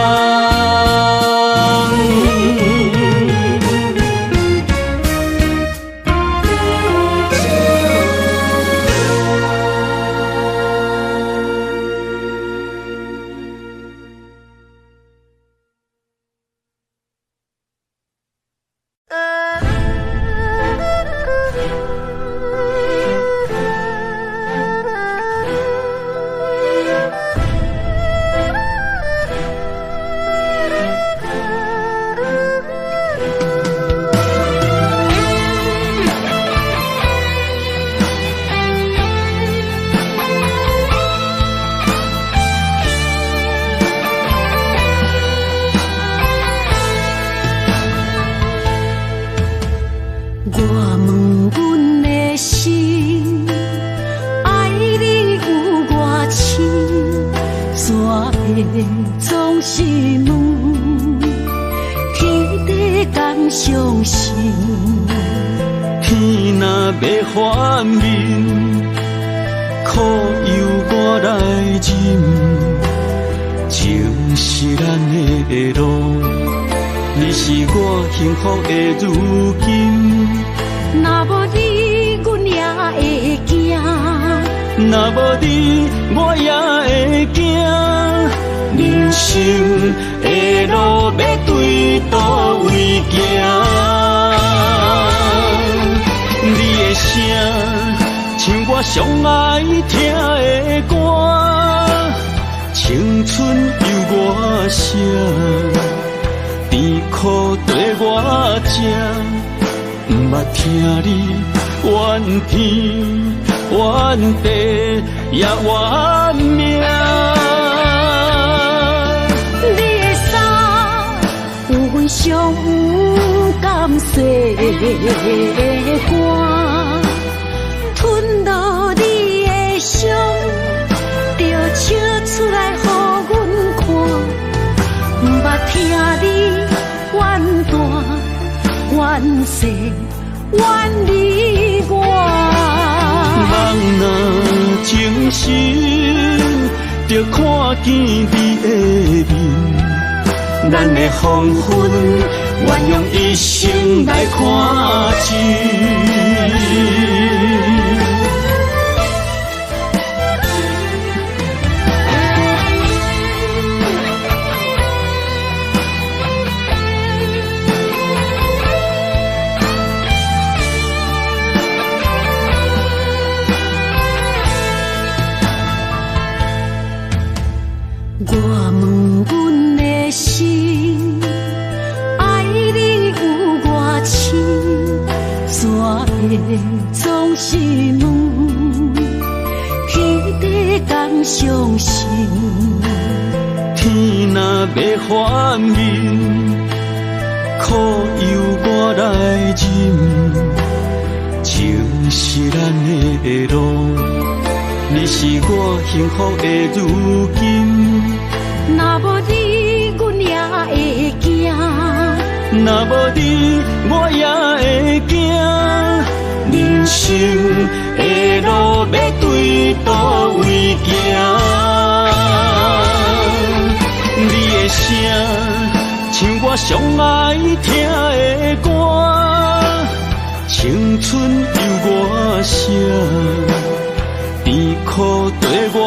苦缀我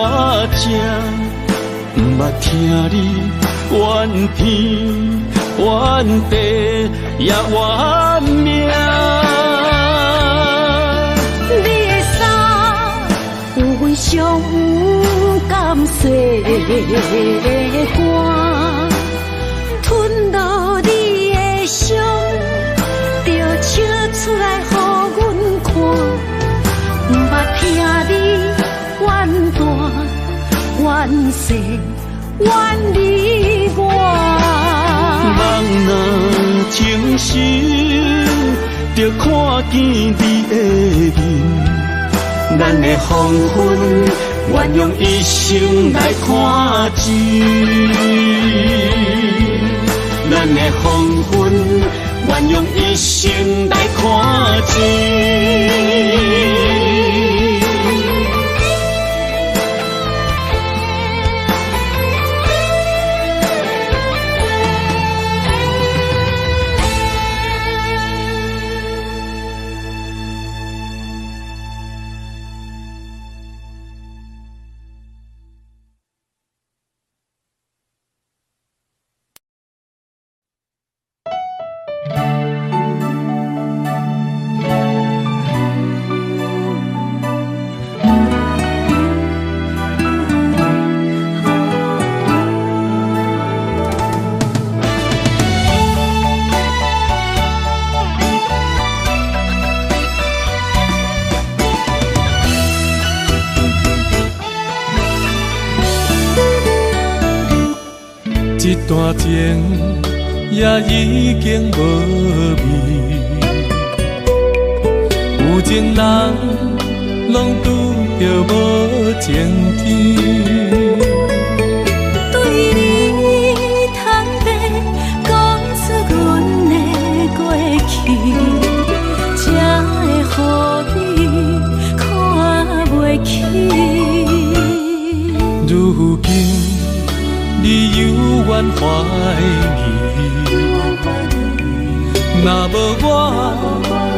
这，毋捌听你怨天怨地也怨命。你的衫有阮伤感细汗，吞落你的伤，就笑出来予阮看。毋捌听你怨大怨细怨你我。梦若清醒，就看见你的面。咱的黄昏，愿用一生来看尽。咱的黄昏，愿用一生来看尽。这段情也已经无味，有情人拢拄著无情天。对你坦白讲出阮的过去，才会予你看袂起。如今你犹原怀疑，若无我，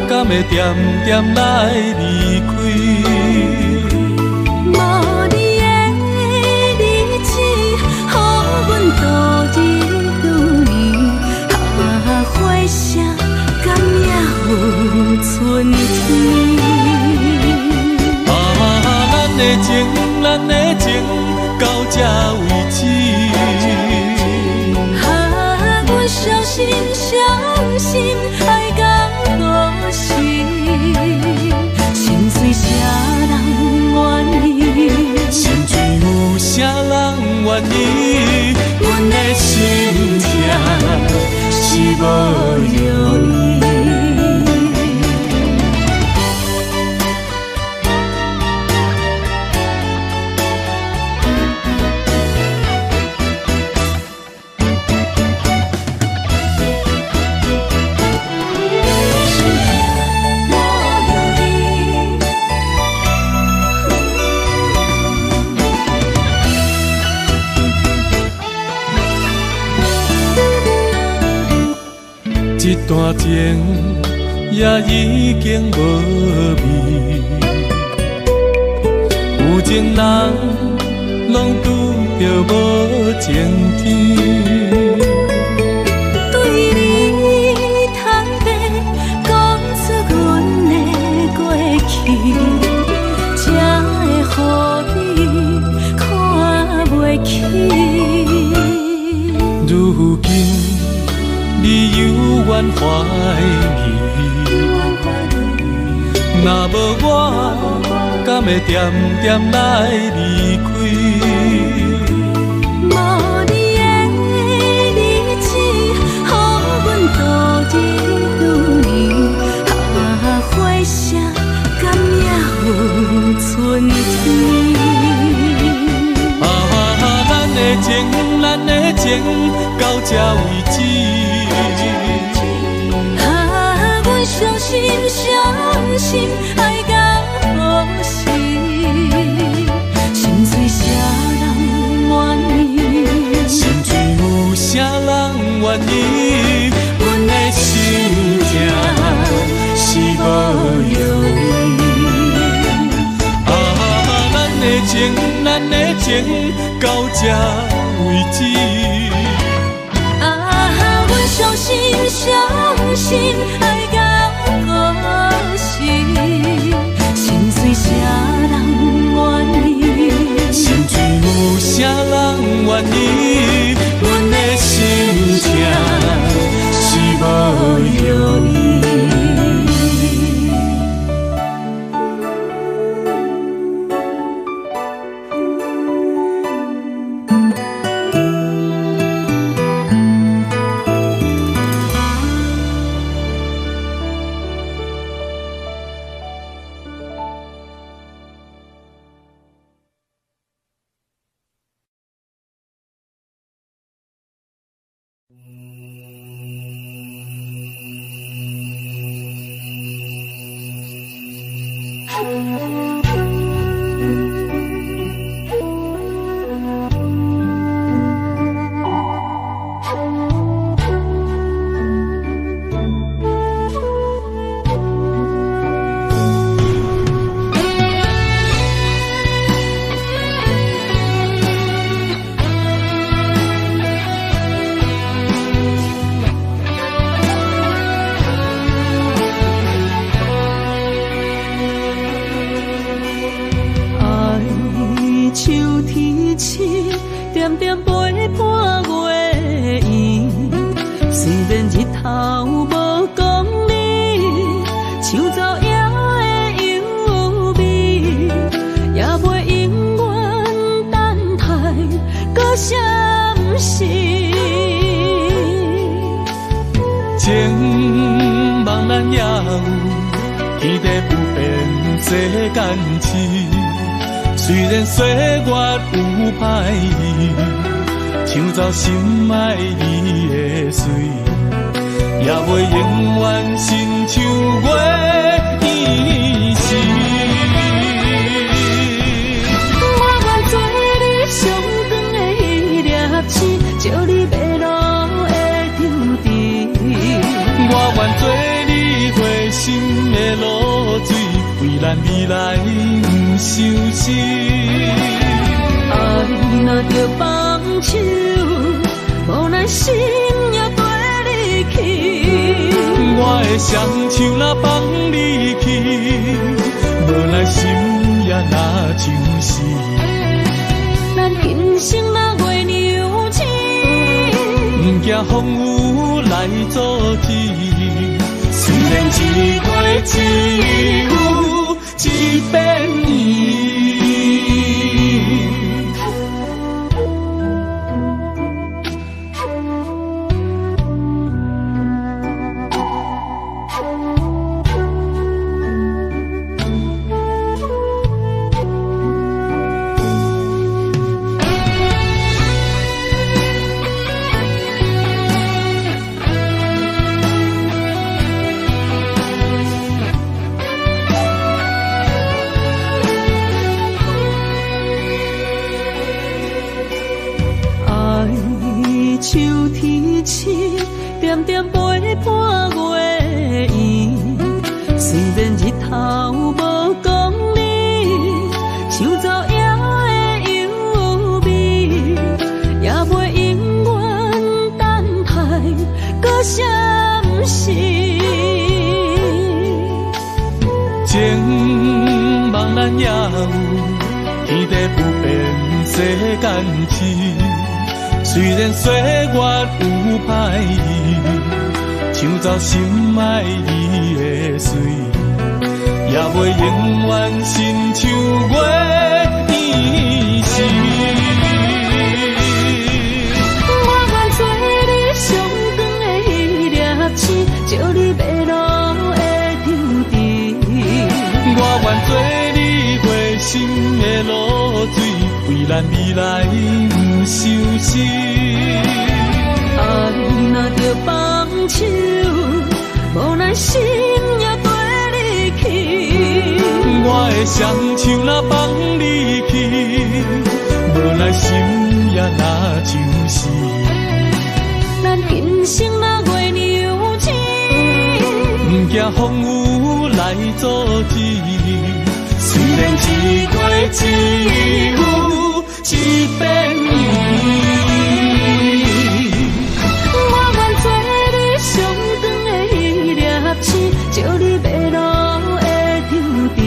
敢会恬恬来离开？无你的日子，予阮度日如年。啊，花谢敢也有春天？啊，咱的情，咱的情，到这为止。啊，阮相信，相信爱到何时？心碎啥人愿意？心碎有啥人愿意？阮的心痛是无药医。这段情也已经无味，有情人拢拄著无情天。对你坦白讲出阮的过去，才会予你看袂起。如今你犹原怀疑，若无我，敢会恬恬来离开？无你的日子，予阮度日如年。啊，花谢敢也有春天？啊，咱的情，咱的情，到这为止。啊，阮相信，相信爱到何时？心碎啥人愿意？心碎有啥人愿意？阮的心痛是无药医。啊，咱的情，到這為止。啊，阮相信，相信愛到何時，心碎啥人願意？心碎有啥人願意？阮的心痛是無藥醫。一遍暝。我愿做你上长的彼粒星，照你迷路的长治。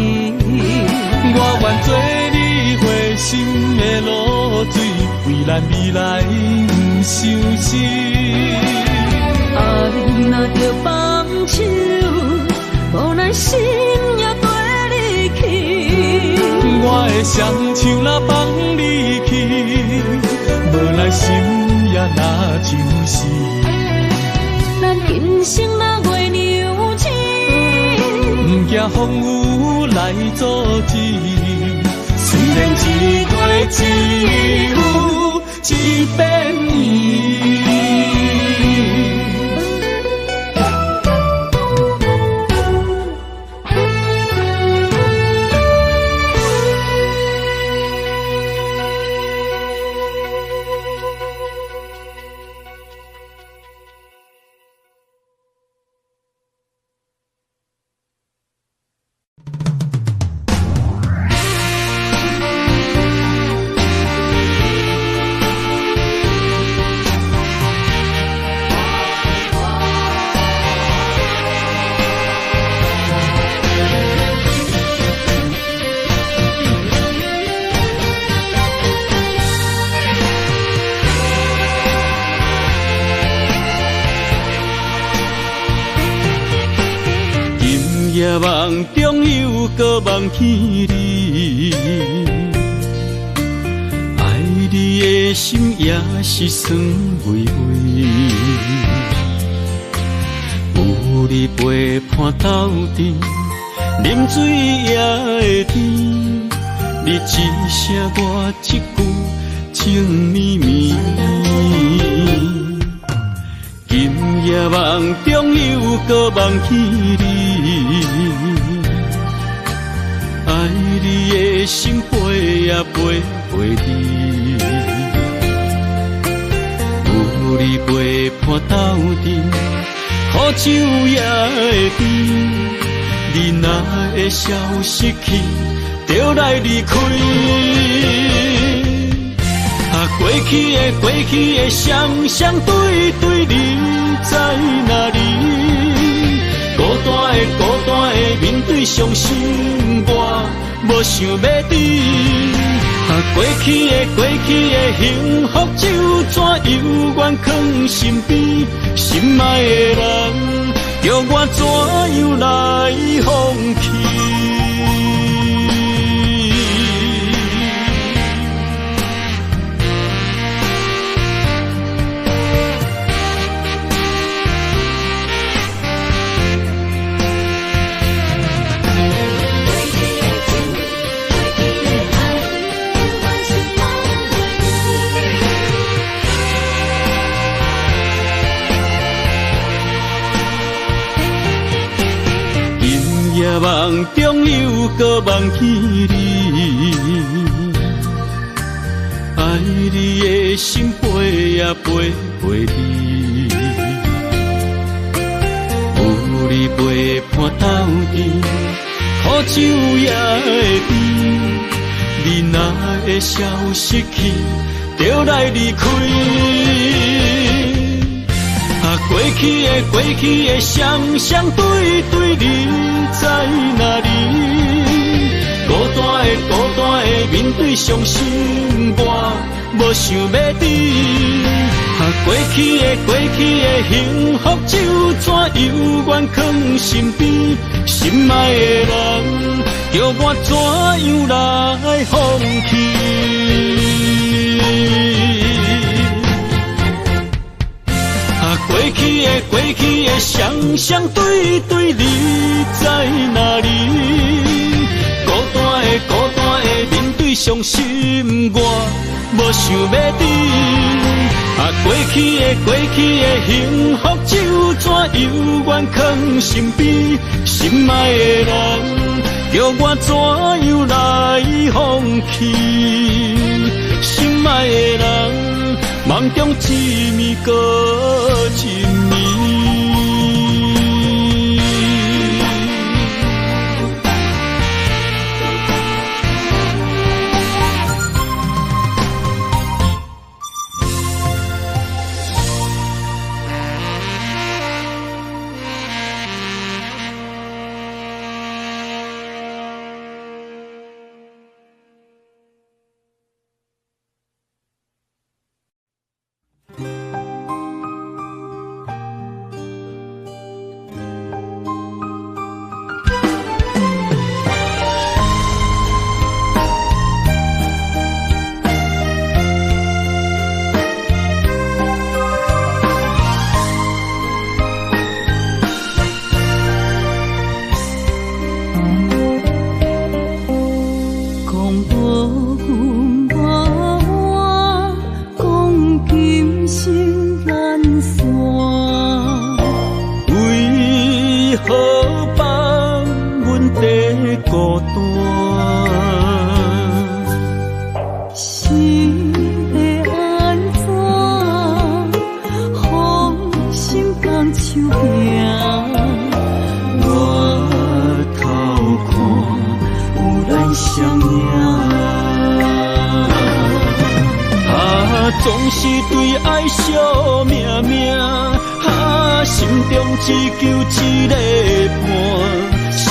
我愿做你花心的露水，为咱未来不相失。爱若著放手，无奈心也跟你去。我的双手若放你去，无奈心也若相思。咱今生若月娘亲，不惊风雨来阻止。虽然一过只有一遍暝。梦中又阁梦见你，爱你的心也是酸微微。有你陪伴斗阵，啉水也会甜。你一声我一句情绵绵。今夜梦中又阁梦见你。爱你的心飞呀飞袂离，有你陪伴斗阵，苦酒也会甜。你若会消失去，就来离开。啊，过去的过去的双双对对，你在哪里？孤单的孤单的面对伤心，我无想欲离。啊，过去的过去的幸福酒，怎犹原藏身边？心爱的人，叫我怎样来放弃？梦中又阁梦见你，爱你的心飞呀飞袂离，有你陪伴斗阵，苦酒也会甜。你若会消失去，就来离开。啊，过去的过去的双双对对，你在哪里？孤单的孤单的面对伤心，我无想欲离。啊，过去的过去的幸福酒，怎犹原藏身边？心爱的人，叫我怎样来放弃？过去的过去的双双对对，你在哪里？孤单的孤单的面对伤心，我无想欲离。啊，过去的过去的幸福酒，怎犹原藏身边？心爱的人，叫我怎样来放弃？心爱的人，梦中一暝阁一暝。孤單。是會按怎，予心放手行？我頭看有咱相影。啊，總是對愛惜命命，啊，心中只求一个伴，小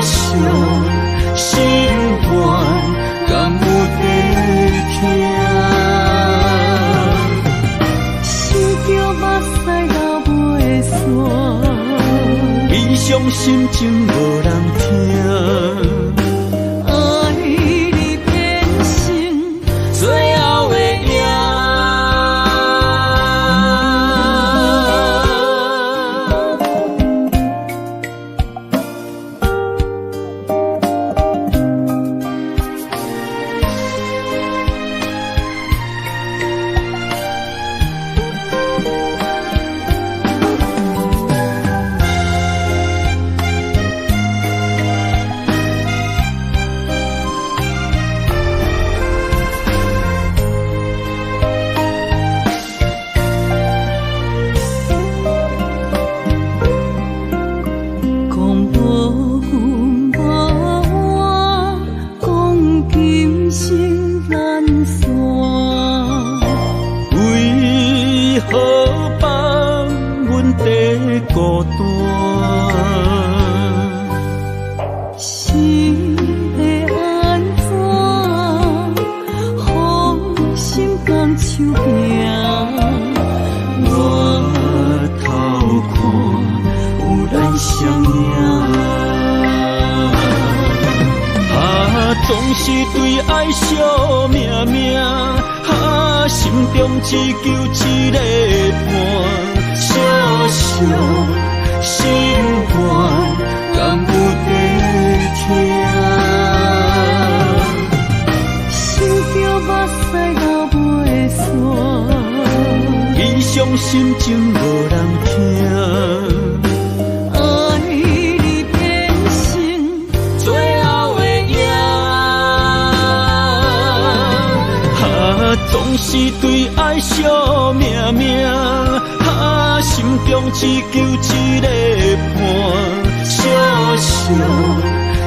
小心肝，敢有在疼？想著目屎流袂煞，悲傷心情無人聽。愛你變成最後的影。講無阮無我，講今生難散。為何放阮在孤單？是會按怎，予心放手行？我頭看有咱相影。啊，總是對愛惜命命，啊，心中只求一個伴，小小心肝，敢有在疼？想著目屎流袂煞，悲傷心情無人聽。愛你變成最後的影。啊，總是對愛惜命命，啊，心中只求一個伴，小小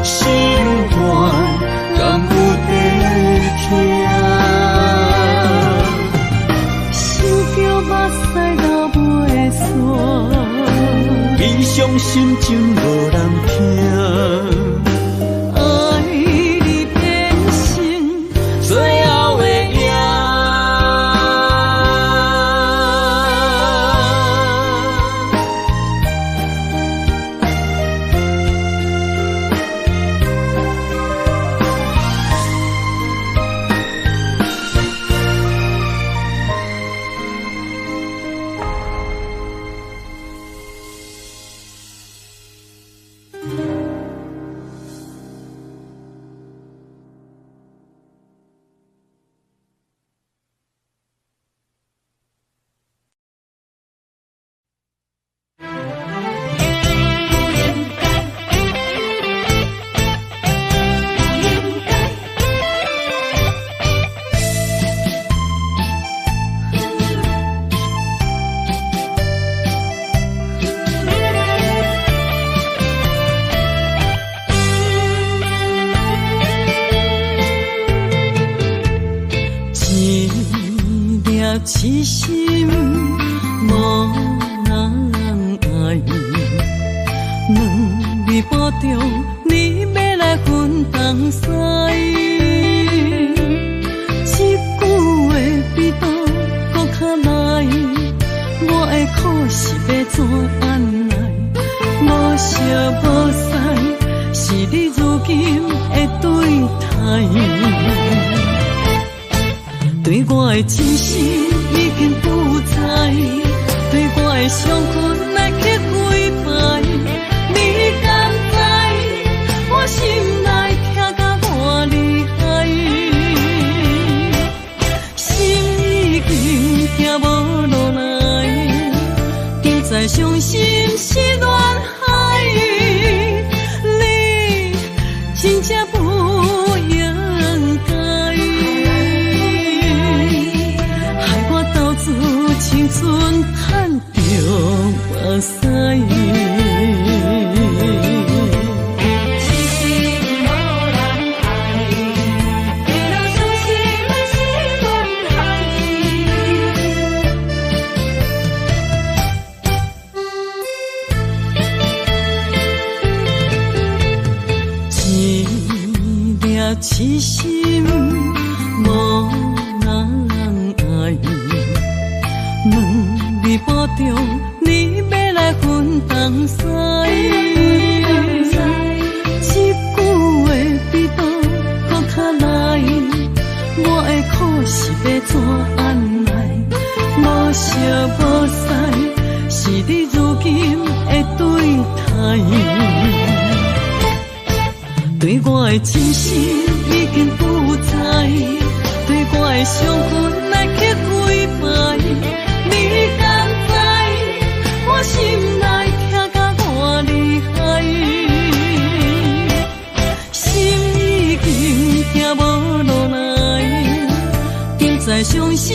心肝，敢有在疼？想著目屎流袂煞，悲傷心情無人聽。愛你變成最後的影。一粒痴心無人愛，兩暝半中你欲來分東西，這句話比刀閣較利，我的苦是欲怎按來？無相無似，是你如今的對待。對我的真心已經不在，對我的傷痕來刻幾擺，你敢知我心內疼甲偌厲害？心已經疼無落來，不再相信是戀愛，你這目屎。痴心無人愛，一路傷心是阮害。一粒痴心無人愛，問你保重，你欲來分東西。這句話比刀閣較利，我的苦是欲怎按來？無相無似，是你如今的對待。對我的真心已經不在，對我的傷痕來刻幾擺，你敢知我心內疼甲偌厲害？心已經疼無落來，點知傷心。